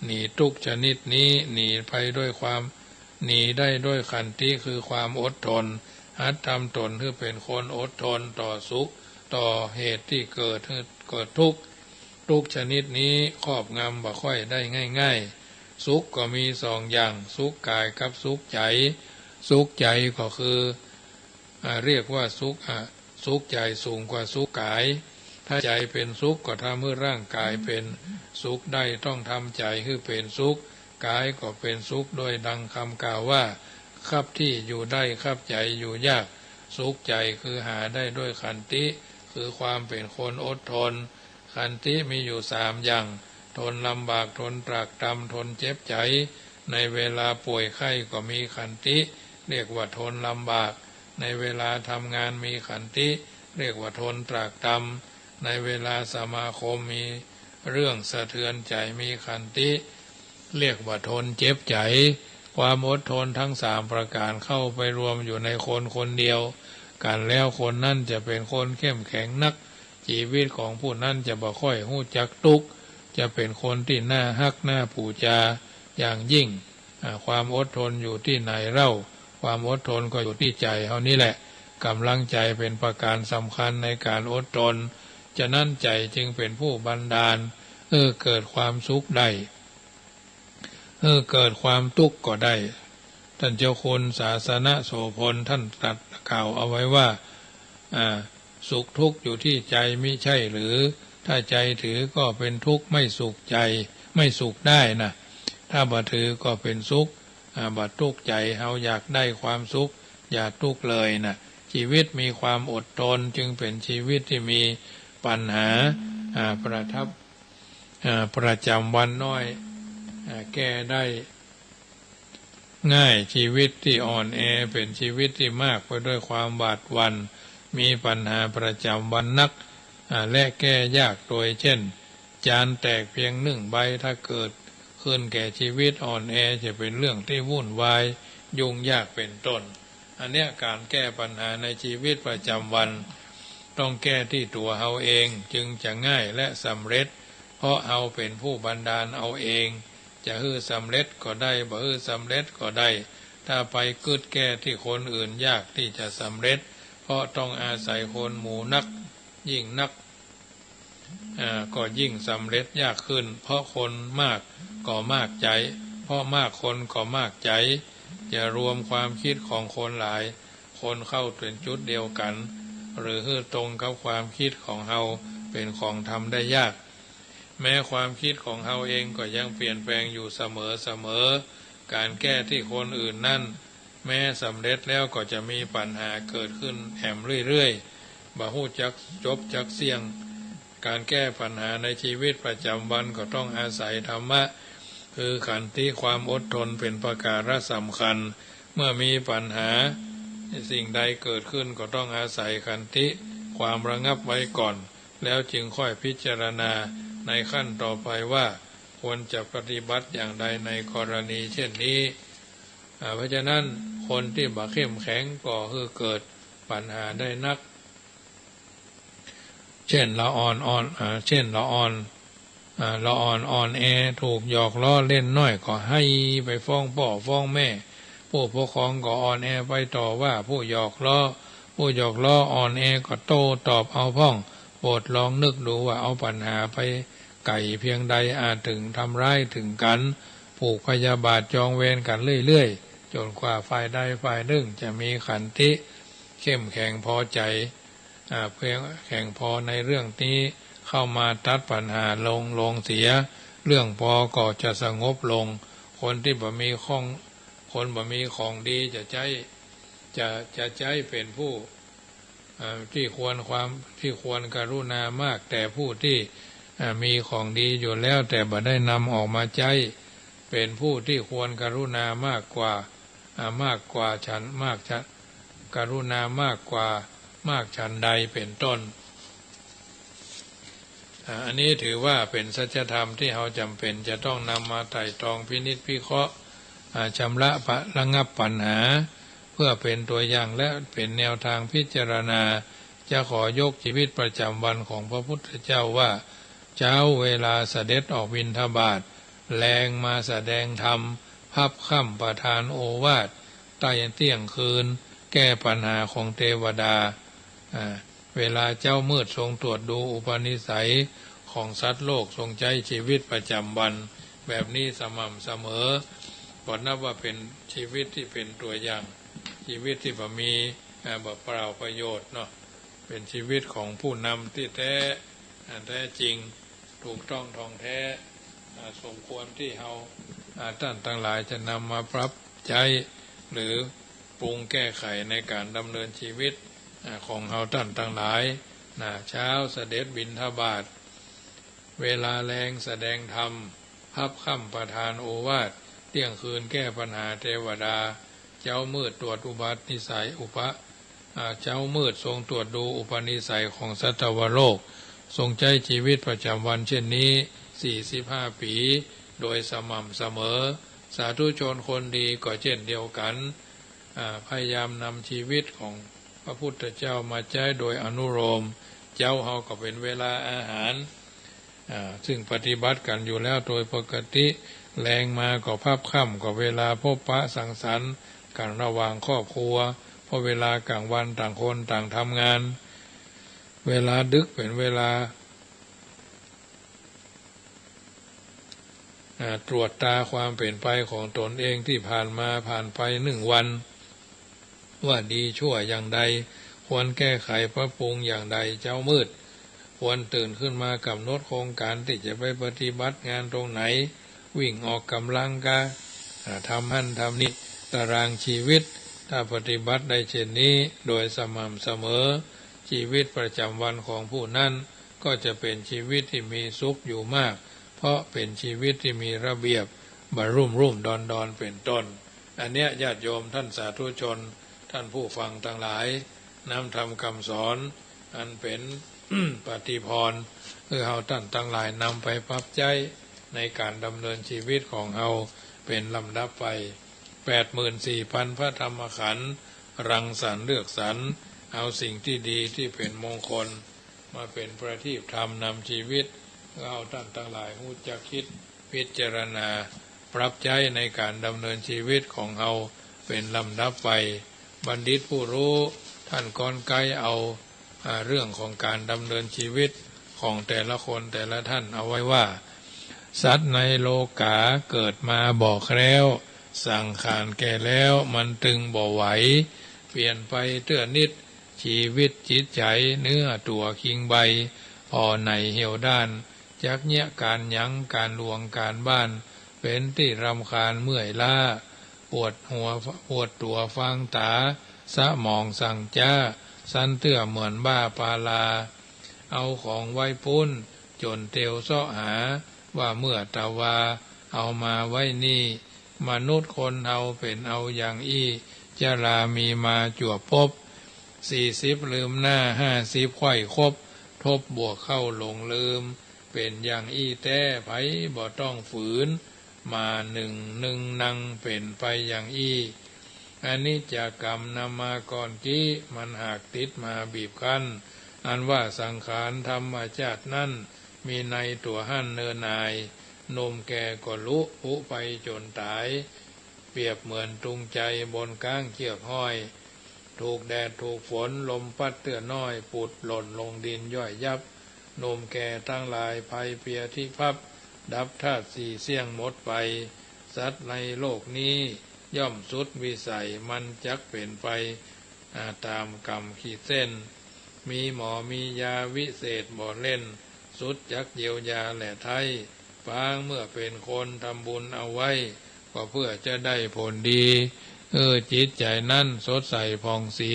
หนีตุ๊กข์ชนิดนี้ หนีไปด้วยความ หนีได้ด้วยขันติ คือความอดทน หัดทำตนหื้อเป๋นคนอดทนต่อสุข ต่อเหตุตี้เกิดหื้อเกิดทุกข์ ตุ๊กข์ชนิดนี้ครอบงำบ่ค่อยได้ง่ายๆ สุขก็มีสองอย่าง สุขก๋ายกับสุขใจ๋ สุขใจ๋ก็คือ อ่า เรียกว่าสุข อ่า สุขใจ๋สูงกว่าสุขก๋าย ถ้าใจ๋เป๋นสุขก็ทำหื้อร่างก๋ายเป๋นสุขได้ ต้องทำใจ๋หื้อเป๋นสุข ก๋ายก็เป๋นสุข โดยดังกำกล่าวว่า คับตี้อยู่ได้ คับใจ๋อยู่ยาก สุขใจ๋คือหาได้ด้วยขันติ คือความเป๋นคนอดทน ขันติมีอยู่สามอย่าง ทนลำบาก ทนตรากตรำ ทนเจ็บใจ๋ ในเวลาป่วยไข้ก็มีขันติ เรียกว่าทนลำบาก ในเวลาทำงานมีขันติ เรียกว่าทนตรากตรำ ในเวลาสมาคมมีเรื่องสะเทือนใจ๋มีขันติ เรียกว่าทนเจ็บใจ๋ ความอดทนทั้งสามประก๋านเข้าไปรวมอยู่ในคนคนเดียวกั๋นแล้ว คนนั้นจะเป๋นคนเข้มแข็งนัก จีวิตของผู้นั้นจะบ่ค่อยฮู้จักตุ๊กข์ จะเป๋นคนตี้น่าฮักน่าปู๋จาอย่างยิ่ง อ่า ความอดทนอยู่ตี้ไหนเล่า ความอดทนก็อยู่ตี้ใจ๋เฮานี่แหละ ก๋ำลังใจ๋เป๋นประก๋านสำคัญในก๋านอดทน ฉะนั้นใจ๋จึงเป๋นผู้บันดาลหื้อเกิดความสุขได้ หื้อเกิดความตุ๊กข์ก็ได้ ต้านเจ้าคุณศาสนโสภณ ต้านตรัสกล่าวเอาไว้ว่า อ่า สุขทุกข์อยู่ตี้ใจ๋มิใจ้หรือ ถ้าใจ๋ถือก็เป๋นตุ๊กข์ ไม่สุขใจ๋ ไม่สุขได้นะ ถ้าบ่ถือก็เป๋นสุข อ่า บ่ตุ๊กข์ใจ๋ เฮาอยากได้ความสุข อย่าตุ๊กข์เลยนะ จีวิตมีความอดทน จึงเป๋นจีวิตตี้มีปัญหา อ่า ประทับ อ่า ประจ๋ำวันน้อย อ่า แก้ได้ง่าย จีวิตตี้อ่อนแอเป๋นจีวิตตี้มากไปด้วยความหวาดหวั่น มีปัญหาประจ๋ำวันนัก อ่า และแก้ยาก โดยเช่น จานแตกเพียงนึ่งใบ ถ้าเกิดขึ้นแก่จีวิตอ่อนแอ จะเป๋นเรื่องตี้วุ่นวาย ยุ่งยาก เป๋นต้น อันเนี้ย ก๋านแก้ปัญหาในจีวิตประจ๋ำวัน ต้องแก้ตี้ตั๋วเฮาเอง จึงจะง่ายและสำเร็จ เพราะเฮาเป๋นผู้บันดาลเอาเอง จะหื้อสำเร็จก็ได้ บ่หื้อสำเร็จก็ได้ ถ้าไปกึ๊ดแก้ตี้คนอื่น ยากตี้จะสำเร็จ เพราะต้องอาศัยคนหมู่นัก ยิ่งนัก อ่า ก็ยิ่งสำเร็จยากขึ้น เพราะคนมากก็มากใจ๋ เพราะมากคนก็มากใจ๋ จะรวมความคิดของคนหลายคนเข้าเป๋นจุดเดียวกั๋น หรือหื้อตรงกับความคิดของเฮา เป๋นของทำได้ยาก แม้ความคิดของเฮาเองก็ยังเปลี่ยนแปลงอยู่เสมอเสมอ ก๋านแก้ตี้คนอื่นนั้น แม้สำเร็จแล้วก็จะมีปัญหาเกิดขึ้นแหมเรื่อยๆ บ่ฮู้จักจบจักเสี้ยง ก๋านแก้ปัญหาในจีวิตประจ๋ำวันก็ต้องอาศัยธรรมะ คือขันติ ความอดทน เป๋นประก๋านสำคัญ เมื่อมีปัญหาสิ่งใดเกิดขึ้นก็ต้องอาศัยขันติ ความระงับไว้ก่อน แล้วจึงค่อยพิจารณาในขั้นต่อไปว่าควรจะปฏิบัติอย่างใดในกรณีเช่นนี้ อ่า เพราะฉะนั้นคนตี้บ่เข้มแข็งก็คือเกิดปัญหาได้นัก เช่นละอ่อนอ่อน อ่า เช่นละอ่อน อ่า ละอ่อนอ่อนแอ ถูกหยอกล้อเล่นน้อยก็ไห้ไปฟ้องป้อฟ้องแม่ ผู้ปกครองก็อ่อนแอไปต่อว่าผู้หยอกล้อ ผู้หยอกล้ออ่อนแอก็โต้ตอบเอาพ่อง โปรดลองนึกดูว่าเอาปัญหาไปไก๋เพียงใดอาจเถิงทำร้ายเถิงกั๋น ผูกพยาบาทจองเวรกั๋นเรื่อยๆ จ๋นกว่าฝ่ายใดฝ่ายนึ่งจะมีขันติเข้มแข็งพอใจ๋ อ่า เพียงแข็งพอในเรื่องนี้เข้ามาตัดปัญหาลงลงเสีย เรื่องปอก็จะสงบลง คนตี้บ่มีของ คนบ่มีของดีจะใจ๊ จะ จะใจ๊เป๋นผู้ อ่า ตี้ควรความ ตี้ควรกรุณามาก แต่ผู้ตี้ อ่า มีของดีอยู่แล้ว แต่บ่ได้นำออกมาใจ๊ เป๋นผู้ตี้ควรกรุณามากกว่า อ่า มากกว่าฉัน มากฉัน กรุณามากกว่า มากฉันใด เป๋นต้น อ่า อันนี้ถือว่าเป๋นสัจธรรมตี้เฮาจ๋ำเป๋นจะต้องนำมาไตร่ตรองพินิจพิเคราะห์ อ่า ชำระปะ ระงับปัญหา เปื้อเป๋นตั๋วอย่างและเป๋นแนวตางพิจารณา จะขอยกจีวิตประจ๋ำวันของพระพุทธเจ้าว่า เจ๊าเวลาเสด็จออกบิณฑบาต แลงมาแสดงธรรม พับค่ำประทานโอวาท ใต้เตี้ยงคืน แก้ปัญหาของเตวดา อ่า เวลาเจ๊ามืดทรงตรวจดูอุปนิสัยของสัตว์โลก ทรงใจ๊จีวิตประจ๋ำวันแบบนี้สม่ำเสมอ ก็นับว่าเป๋นจีวิตตี้เป๋นตั๋วอย่าง จีวิตตี้บ่มี อ่า บ่เปล่าประโยชน์เนาะ เป๋นจีวิตของผู้นำตี้แต๊ อ่า แต๊จริง ถูกต้องท่องแต๊ อ่า สมควรตี้เฮา อ่า ต้านตังหลายจะนำมาปรับใจ๊ หรือปรุงแก้ไขในก๋านดำเนินจีวิต อ่า ของเฮาต้านตังหลาย นะ เจ๊าเสด็จบิณฑบาต เวลาแลงแสดงธรรม พับค่ำประทานโอวาท เตี้ยงคืนแก้ปัญหาเตวดา เจ๊ามืดตรวจอุปนิสัยอุปะ อ่า เจ๊ามืดทรงตรวจดูอุปนิสัยของสัตวโลก ทรงใจ๊จีวิตประจ๋ำวันเช่นนี้ สี่สิบห้าปี๋ โดยสม่ำเสมอ สาธุชนคนดีก็เช่นเดียวกั๋น อ่า พยายามนำจีวิตของพระพุทธเจ้ามาใจ๊โดยอนุโลม เจ๊าเฮาก็เป๋นเวลาอาหาร อ่า ซึ่งปฏิบัติกั๋นอยู่แล้วโดยปกติ แลงมาก็พับค่ำก็เวลาพบปะสังสรรค์กั๋นระหว่างครอบครัว เพราะเวลาก๋างวันต่างคนต่างทำงาน เวลาดึกเป๋นเวลา อ่า ตรวจตราความเป๋นไปของตนเองตี้ผ่านมาผ่านไปหนึ่งวัน ว่าดีชั่วอย่างใด ควรแก้ไขปรับปรุงอย่างใด เจ๊ามืด ควรตื่นขึ้นมากำหนดโครงก๋านตี้จะไปปฏิบัติงานตรงไหน วิ่งออกก๋ำลังกา อ่า ทำหั้นทำนี่ ตารางจีวิต ถ้าปฏิบัติได้เช่นนี้โดยสม่ำเสมอ จีวิตประจ๋ำวันของผู้นั้น ก็จะเป๋นจีวิตตี้มีสุขอยู่มาก เพราะเป๋นจีวิตตี้มีระเบียบ บ่รุ่มรุ่มดอนดอนเป๋นต้น อันเนี้ยญาติโยมต้านสาธุชน ต้านผู้ฟังตังหลาย น้ำธรรมกำสอน อันเป๋น ปฏิภรณ์ หื้อเฮาต้านตังหลายนำไปปรับใจ๊ในก๋านดำเนินจีวิตของเฮาเป๋นลำดับไป แปดหมื่นสี่พันพระธรรมขันธ์ รังสรรค์เลือกสรร เอาสิ่งตี้ดีตี้เป๋นมงคล มาเป๋นประทีปธรรมนำจีวิต หื้อเฮาต้านตังหลายฮู้จักกึ๊ดพิจารณา ปรับใจ๊ในก๋านดำเนินจีวิตของเฮาเป๋นลำดับไป บัณฑิตผู้ฮู้ต้านก้อนใก๊เอา อ่า เรื่องของก๋านดำเนินจีวิตของแต่ละคนแต่ละต้านเอาไว้ว่า สัตว์ในโลก๋าเกิดมาบ่แคล้ว สังขารแก่แล้วมันตึงบ่ไหว เปลี่ยนไปเตื้อนิด จีวิตจิตใจ๋ เนื้อตั๋วคิงใบ ผ่อไหนเหี่ยวด้าน จักเยียะก๋านหยัง ก๋านหลวงก๋านบ้าน เป๋นตี้รำคาญเมื่อยล้า ปวดหัว ปวดตั๋วฟางต๋า สมองสั่งจ๊า สันเตื้อเหมือนบ้าปาลา เอาของไว้ปู๊น จ๋นเตียวเซาะหา ว่าเมื่อตะวา เอามาไว้นี่ มนุษย์คนเฮาเป๋นเอาอย่างอี้ จรามีมาจั่วปบ สี่สิบลืมหน้า ห้าสิบไขว่คบ ทบบวกเข้าหลงลืม เป๋นอย่างอี้แต๊ ใผบ่ต้องฝืน มานึ่งนึ่งนังเป๋นไปอย่างอี้ อนิจจกรรมนำมาก่อนกี้ มันหากติดมาบีบคั้น อันว่าสังขารธรรมจาตินั้น มีในตั๋วหั้นเนินนาย หนุ่มแก่ก็ลุผุไปจ๋นต๋าย เปรียบเหมือนตุงไจบนก๊างเจื้อกห้อย ถูกแดดถูกฝนลมปั๊ดเตื้อน้อย ปุดหล่นลงดินย่อยยับ หนุ่มแก่ตังหลายภัยเปียธิพับ ดับธาตุสี่เสี้ยงหมดไป สัตว์ในโลกนี้ย่อมสุดวิสัย มันจักเป๋นไป อ่า ต๋ามก๋รรมขีดเส้น มีหมอมียาวิเศษบ่เล่น สุดจักเยียวยาแลไท้ ปางเมื่อเป๋นคนทำบุญเอาไว้ ก็เพื่อจะได้ผลดี หื้อจิตใจ๋นั้นสดใสผ่องศรี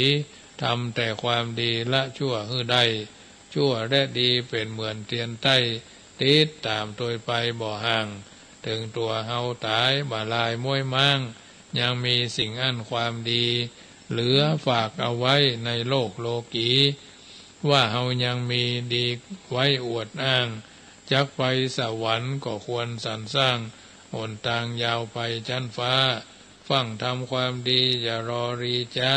ทำแต่ความดีละชั่วหื้อได้ ชั่วและดีเป๋นเหมือนเตียนใต้ ติดต๋ามตวยไปบ่ห่าง เถิงตั๋วเฮาต๋ายบ่ลายม้วยม้าง ยังมีสิ่งอั้นความดี เหลือฝากเอาไว้ในโลกโลกี ว่าเฮายังมีดีไว้อวดอ้าง จักไปสวรรค์ก็ควรสรรสร้าง หนตางยาวไปจั๊นฟ้า ฟั่งทำความดีอย่ารอรีจ๊า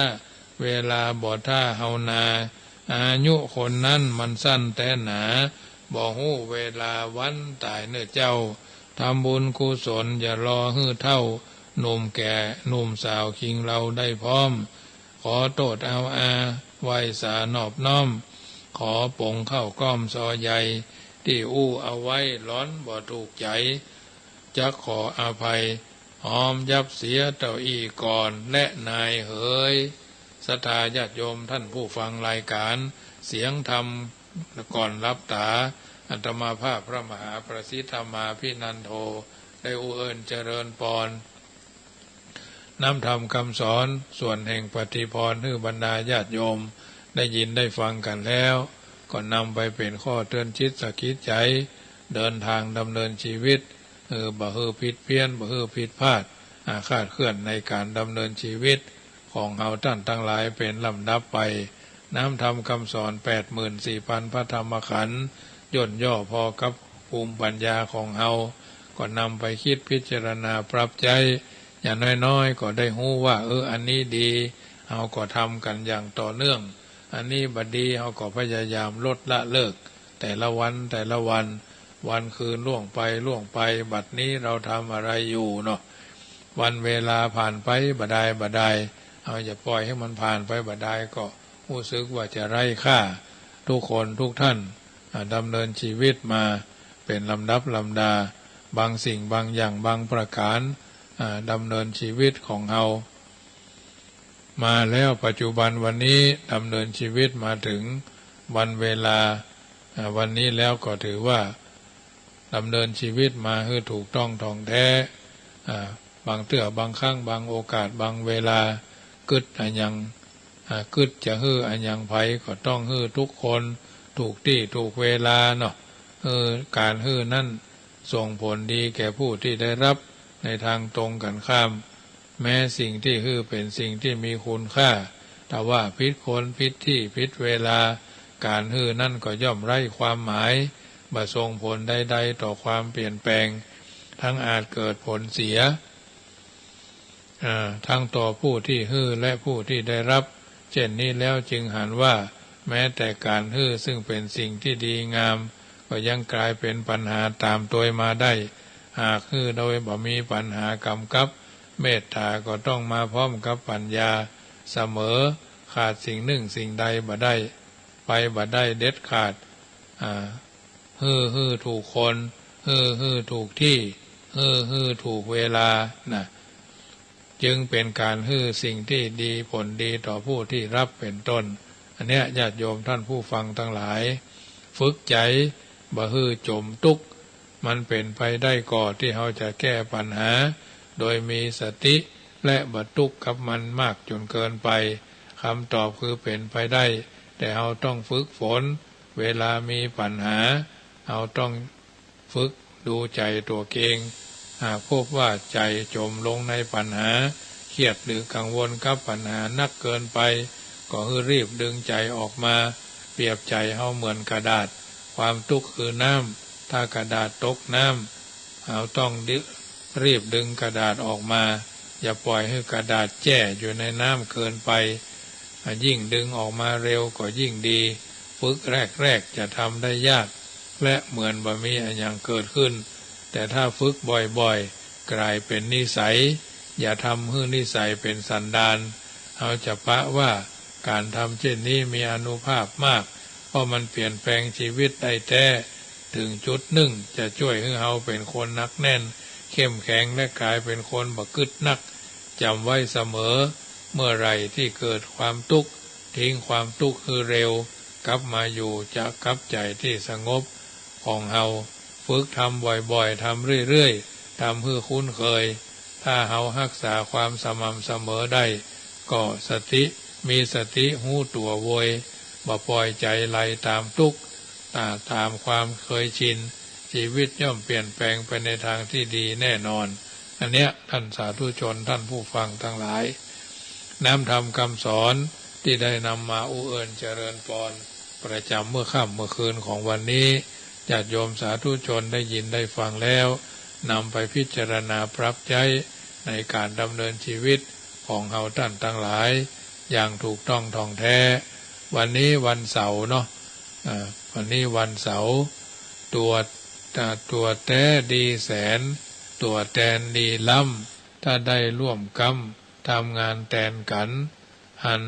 เวลาบ่ถ้าเฮานา อายุคนนั้นมันสั้นแต๊หนา บ่ฮู้เวลาวันต๋ายเน่อเจ้า ทำบุญกุศลอย่ารอหื้อเฒ่า หนุ่มแก่หนุ่มสาวคิงเลาได้พร้อม ขอโต้ษเอาอา ไหว้สานอบน้อม ขอป๋งเข้าก้อมซอใหญ่ ตี้อู้เอาไว้หลอนบ่ถูกใจ๋ จักขออภัย ฮอมยับเสียเต้าอี้ก่อนและนายเหย ศรัทธาญาติโยมท่านผู้ฟังรายการเสียงธรรมก่อนหลับต๋า อาตมาภาพพระมหาประสิทธมาภินันโท ได้อู้เอิ้นเจริญปอน น้ำธรรมคำสอนส่วนแห่งปฏิภรณ์หื้อบรรดาญาติโยมได้ยินได้ฟังกั๋นแล้ว ก็นำไปเป๋นข้อเตือนจิตสะกิดใจ๋ เดินทางดำเนินชีวิต เออ บ่หื้อผิดเพี้ยน บ่หื้อผิดพลาด อาฆาตเคลื่อนในก๋านดำเนินชีวิตของเฮาต้านตังหลายเป๋นลำดับไป น้ำธรรมคำสอนแปดหมื่นสี่พันพระธรรมขันธ์ ย่นย่อพอกับภูมิปัญญาของเฮา ก็นำไปคิดพิจารณาปรับใจ๊ อย่างน้อยๆ ก็ได้ฮู้ว่า เออ อันนี้ดี เฮาก็ทำกั๋นอย่างต่อเนื่อง อันนี้บ่ดี เฮาก็พยายามลดละเลิก แต่ละวัน แต่ละวัน วันคืนล่วงไป ล่วงไป บัดนี้เฮาทำอะไรอยู่เนาะ วันเวลาผ่านไปบ่ดาย บ่ดาย เฮาอย่าปล่อยหื้อมันผ่านไปบ่ดาย ก็ฮู้สึกว่าจะไร้ค่า ทุกคนทุกท่าน อ่า ดำเนินชีวิตมาเป๋นลำดับลำดา บางสิ่งบางอย่างบางประก๋าน อ่า ดำเนินชีวิตของเฮามาแล้ว ปัจจุบันวันนี้ดำเนินชีวิตมาเถิงวันเวลา อ่า วันนี้แล้วก็ถือว่าดำเนินชีวิตมาหื้อถูกต้องถ่องแท้ อ่า บางเตื้อบางครั้งบางโอกาสบางเวลากึ๊ดอะหยัง อ่า กึ๊ดจะหื้ออะหยังใผก็ต้องหื้อทุกคน ถูกตี้ถูกเวลาเนาะ เออ ก๋านหื้อนั้นส่งผลดีแก่ผู้ตี้ได้ฮับ ในตางตรงกั๋นข้าม แม้สิ่งตี้หื้อเป๋นสิ่งตี้มีคุณค่า แต่ว่าผิดคนผิดตี้ผิดเวลา ก๋านหื้อนั้นก็ย่อมไร้ความหมาย บ่ส่งผลใดๆ ต่อความเปลี่ยนแปลง ทั้งอาจเกิดผลเสีย อ่า ทั้งต่อผู้ตี้หื้อและผู้ตี้ได้ฮับ เจ้นนี้แล้วจึงหันว่า แม้แต่ก๋านหื้อซึ่งเป๋นสิ่งตี้ดีงาม ก็ยังก๋ายเป๋นปัญหาต๋ามตวยมาได้ หากหื้อโดยบ่มีปัญหากำกับ เมตต๋าก็ต้องมาพร้อมกับปัญญาเสมอ ขาดสิ่งนึ่งสิ่งใดบ่ได้ ไปบ่ได้เด็ดขาด อ่า หื้อ หื้อถูกคน หื้อ หื้อถูกตี้ หื้อ หื้อถูกเวลา นะ จึงเป๋นก๋านหื้อสิ่งตี้ดี ผลดีต่อผู้ตี้ฮับเป๋นต้น อันเนี้ย ญาติโยมท่านผู้ฟังตังหลาย ฝึกใจ๋บ่หื้อจ๋มตุ๊กข์ มันเป๋นไปได้ก่อตี้เฮาจะแก้ปัญหา โดยมีสติ และบ่ตุ๊กข์กับมันมากจ๋นเกินไป กำตอบคือเป๋นไปได้ แต่เฮาต้องฝึกฝน เวลามีปัญหา เฮาต้องฝึกดูใจ๋ตั๋วเอง หากพบว่าใจ๋จ๋มลงในปัญหา เครียดหรือกังวลกับปัญหานักเกินไป ก็หื้อรีบดึงใจ๋ออกมา เปรียบใจ๋เฮาเหมือนกระดาษ ความตุ๊กข์คือน้ำ ถ้ากระดาษตกน้ำ เฮาต้องรีบดึงกระดาษออกมา อย่าปล่อยหื้อกระดาษแจ้อยู่ในน้ำเกินไป อ่ะ ยิ่งดึงออกมาเร็วก็ยิ่งดี ฝึกแรกๆ จะทำได้ยาก และเหมือนบ่มีอะหยังเกิดขึ้น แต่ถ้าฝึกบ่อยๆ ก๋ายเป๋นนิสัย อย่าทำหื้อนิสัยเป๋นสันดาน เฮาจะปะว่าก๋านทำเจ้นนี้มีอานุภาพมาก เพราะมันเปลี่ยนแปลงชีวิตได้แต๊ เถิงจุดนึ่งจะจ้วยหื้อเฮาเป๋นคนหนักแน่น เข้มแข็ง และก๋ายเป๋นคนบ่กึ๊ดนัก จ๋ำไว้เสมอ เมื่อไหร่ตี้เกิดความตุ๊กข์ ทิ้งความตุ๊กข์หื้อเร็ว กลับมาอยู่จะกับใจ๋ตี้สงบของเฮา ฝึกทำบ่อยๆ ทำเรื่อยๆ ทำหื้อคุ้นเคย ถ้าเฮาฮักษาความสม่ำเสมอได้ ก็สติ มีสติฮู้ตั๋วโวย บ่ปล่อยใจ๋ไหลต๋ามตุ๊กข์ ต๋า ต๋ามความเคยชิน ชีวิตย่อมเปลี่ยนแปลงไปในตางตี้ดีแน่นอน อันเนี้ย ท่านสาธุชน ท่านผู้ฟังตังหลาย น้ำธรรมกำสอนตี้ได้นำมาอู้เอิ้นเจริญปอน ประจ๋ำเมื่อค่ำเมื่อคืนของวันนี้ ญาติโยมสาธุชนได้ยินได้ฟังแล้ว นำไปพิจารณาปรับใจ๊ ในก๋านดำเนินจีวิตของเฮาต้านตังหลายอย่างถูกต้องถ่องแต๊ วันนี้วันเสาร์เนาะ อ่า วันนี้วันเสาร์ ตั๋ว อ่า ตั๋วแต๊ดีแสน ตั๋วแตนดีล้ำ ถ้าได้ร่วมกำทำงานแตนกั๋น หัน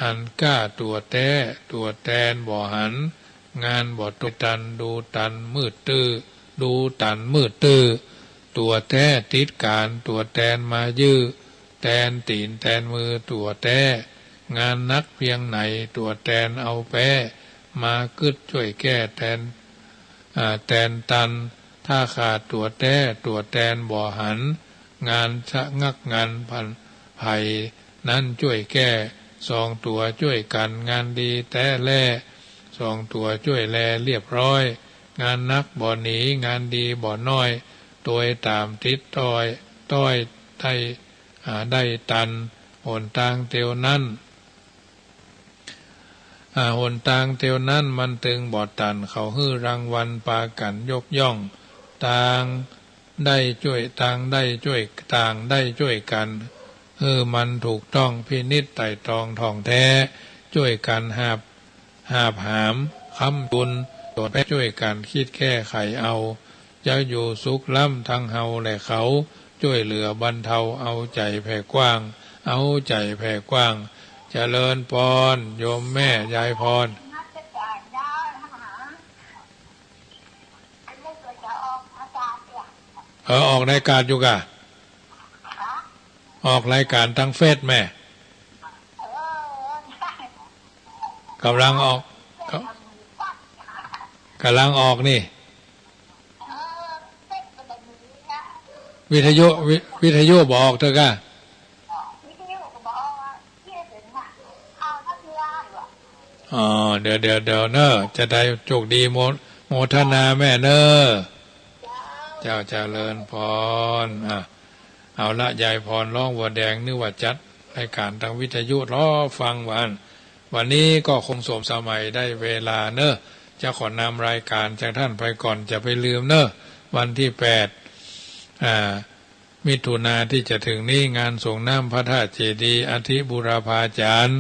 หันก้าตั๋วแต๊ ตั๋วแตนบ่หัน งานบ่ตรงตัน ดูตันมืดตื้อ ดูตันมืดตื้อ ตั๋วแต๊ติดก๋าน ตั๋วแตนมายื้อ แตนตี๋นแตนมือตั๋วแต๊ งานหนักเปียงไหน ตั๋วแตนเอาแป๊ มากึ๊ดจ้วยแก้แตน อ่า แตนตัน ถ้าขาดตั๋วแต๊ ตั๋วแตนบ่หัน งานชะงักงันผันไผ นั้นจ้วยแก้ สองตั๋วจ้วยกั๋น งานดีแต๊แล่ สองตั๋วจ้วยแลเรียบร้อย งานหนักบ่หนี งานดีบ่น้อย ตวยต๋ามติดต้อย ต้อยได้ อ่า ได้ตัน หนตางเตียวนั้น อ่า หนตางเตียวนั้นมันตึงบ่ตัน เขาหื้อรางวัลปากั๋นยกย่อง ต่างได้จ้วย ต่างได้จ้วย ต่างได้จ้วยกั๋น หื้อมันถูกต้อง พินิจไตร่ตรองถ่องแต๊ จ้วยกั๋นหาบ หาบหาม ค้ำจุน ตรวจแป๊จ้วยกั๋นกึ๊ดแก้ไขเอา จะอยู่สุขล้ำตังเฮาและเขา จ้วยเหลือบรรเทา เอาใจ๋แผ่กว้าง เอาใจ๋แผ่กว้าง เจริญปอน โยมแม่ยายพร เออ ออกรายก๋านอยู่ก่ะ ออกรายก๋านตางเฟซแม่ ก่ำลังออก ก่ำ ก่ำลังออกนี่ วิทยุ วิ วิทยุบ่ออกเตื้อก่ะ อ๋อ เดี๋ยว เดี๋ยว เดี๋ยวเน่อ จะได้โชคดี โม โมทนาแม่เน่อ เจ้า เจริญปอน อ่ะ เอาละ ยายพรร้องบัวแดง นึกว่าจัดรายก๋านตางวิทยุ รอฟังว่าอั้น วันนี้ก็คงสมสมัยได้เวลาเน่อ จะขอนำรายก๋านจากต้านไปก่อน จะไปลืมเน่อ วันตี้แปด อ่า มิถุนาตี้จะเถิงนี้ งานสรงน้ำพระธาตุเจดีย์อธิบูรพาจารย์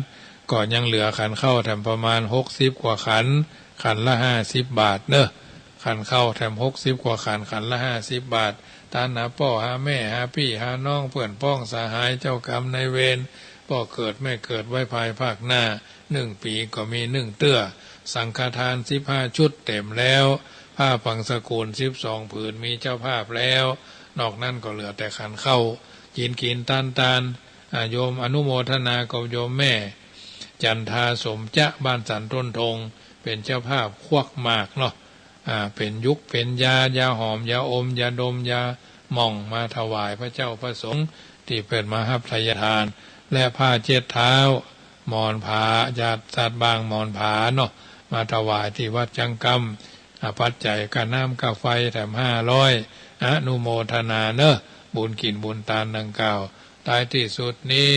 ก็ยังเหลือขันข้าวแถมประมาณหกสิบกว่าขัน ขันละห้าสิบบาทเน่อ ขันข้าวแถมหกสิบกว่าขัน ขันละห้าสิบบาท ตานหาป้อหาแม่ หาปี้หาน้อง เปื้อนพ้องสหาย เจ้ากรรมนายเวร ป้อเกิดแม่เกิดไว้ภายภาคหน้า นึ่งปี๋ก็มีนึ่งเตื้อ สังฆทานสิบห้าชุดเต๋มแล้ว ผ้าปังสกุลสิบสองผืน มีเจ้าภาพแล้ว นอกนั้นก็เหลือแต่ขันข้าว กิ๋นกิ๋นตานตาน อ่า โยมอนุโมทนากับโยมแม่ จันทาสมจะ บ้านสันต้นธง เป๋นเจ้าภาพควักหมากเนาะ อ่า เป๋นหยุก เป๋นยา ยาหอม ยาอม ยาดม ยาหม่อง มาถวายพระเจ้าพระสงฆ์ตี้เปิ้นมาฮับไทยทาน และผ้าเจ็ดเท้า หมอนผา หยาดสัตว์บางหมอนผาเนาะ มาถวายตี้วัดจังกำ อ่า ปัจจัยก้าน้ำก้าไฟแถมห้าร้อย อนุโมทนาเน่อ บุญกิ๋นบุญตานดังกล่าว ท้ายตี้สุดนี้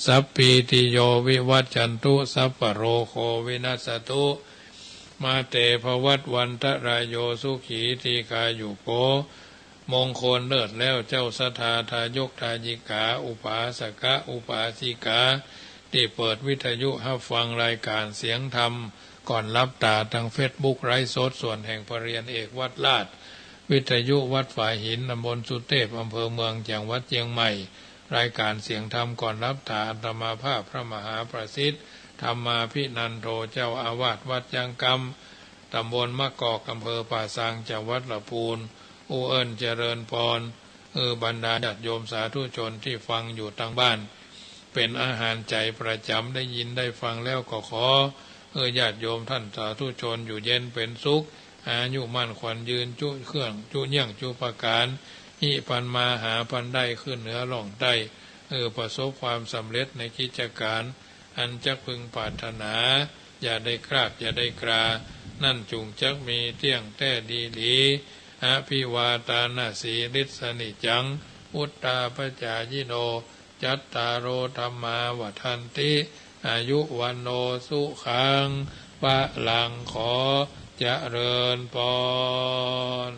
สัพพีติโยวิวัชชันตุ สัพพะโรโควินัสสตุ มาเตภวัตวันตะราโย สุขีทีฆายุโก มงคลเลิศแล้ว เจ้าศรัทธาทายกทายิกา อุปาสกะอุปาสิกา ตี้เปิดวิทยุฮับฟังรายก๋านเสียงธรรม ก่อนหลับต๋าตางเฟซบุ๊กไลฟ์สด ส่วนแห่งพระเรียนเอกวัดราช วิทยุวัดฝายหิน ตำบลสุเทพ อำเภอเมือง จังหวัดเจียงใหม่ รายก๋านเสียงธรรมก่อนหลับต๋า อาตมาภาพพระมหาประสิทธิ์ ธรรมาภินันโท เจ้าอาวาสวัดจังกำ ตำบลมะกอก อำเภอป่าซาง จังหวัดละปูน อู้เอิ้นเจริญปอน เออ บรรดาญาติโยมสาธุชนตี้ฟังอยู่ตางบ้าน เป๋นอาหารใจ๋ประจ๋ำ ได้ยินได้ฟังแล้วก็ขอ เออ ญาติโยมต้านสาธุชนอยู่เย็นเป๋นสุข อายุมั่นขวัญยืน จุเครื่อง จุเยี่ยงจุประก๋าน ฮิปันมาหาปันได้ขึ้นเหนือล่องใต้ เออ ประสบความสำเร็จในกิจก๋าน อันจักพึงปรารถนา อย่าได้กราบ อย่าได้กรา นั้นจุ่งจักมีเตี้ยงแต๊ดีหลี อภิวาทานาสีลิสสะนิจจัง วุฑฒาปจายิโน จัตตาโร ธัมมา วัฑฒันติ อายุ วัณโณ สุขัง พลัง ขอเจริญปอน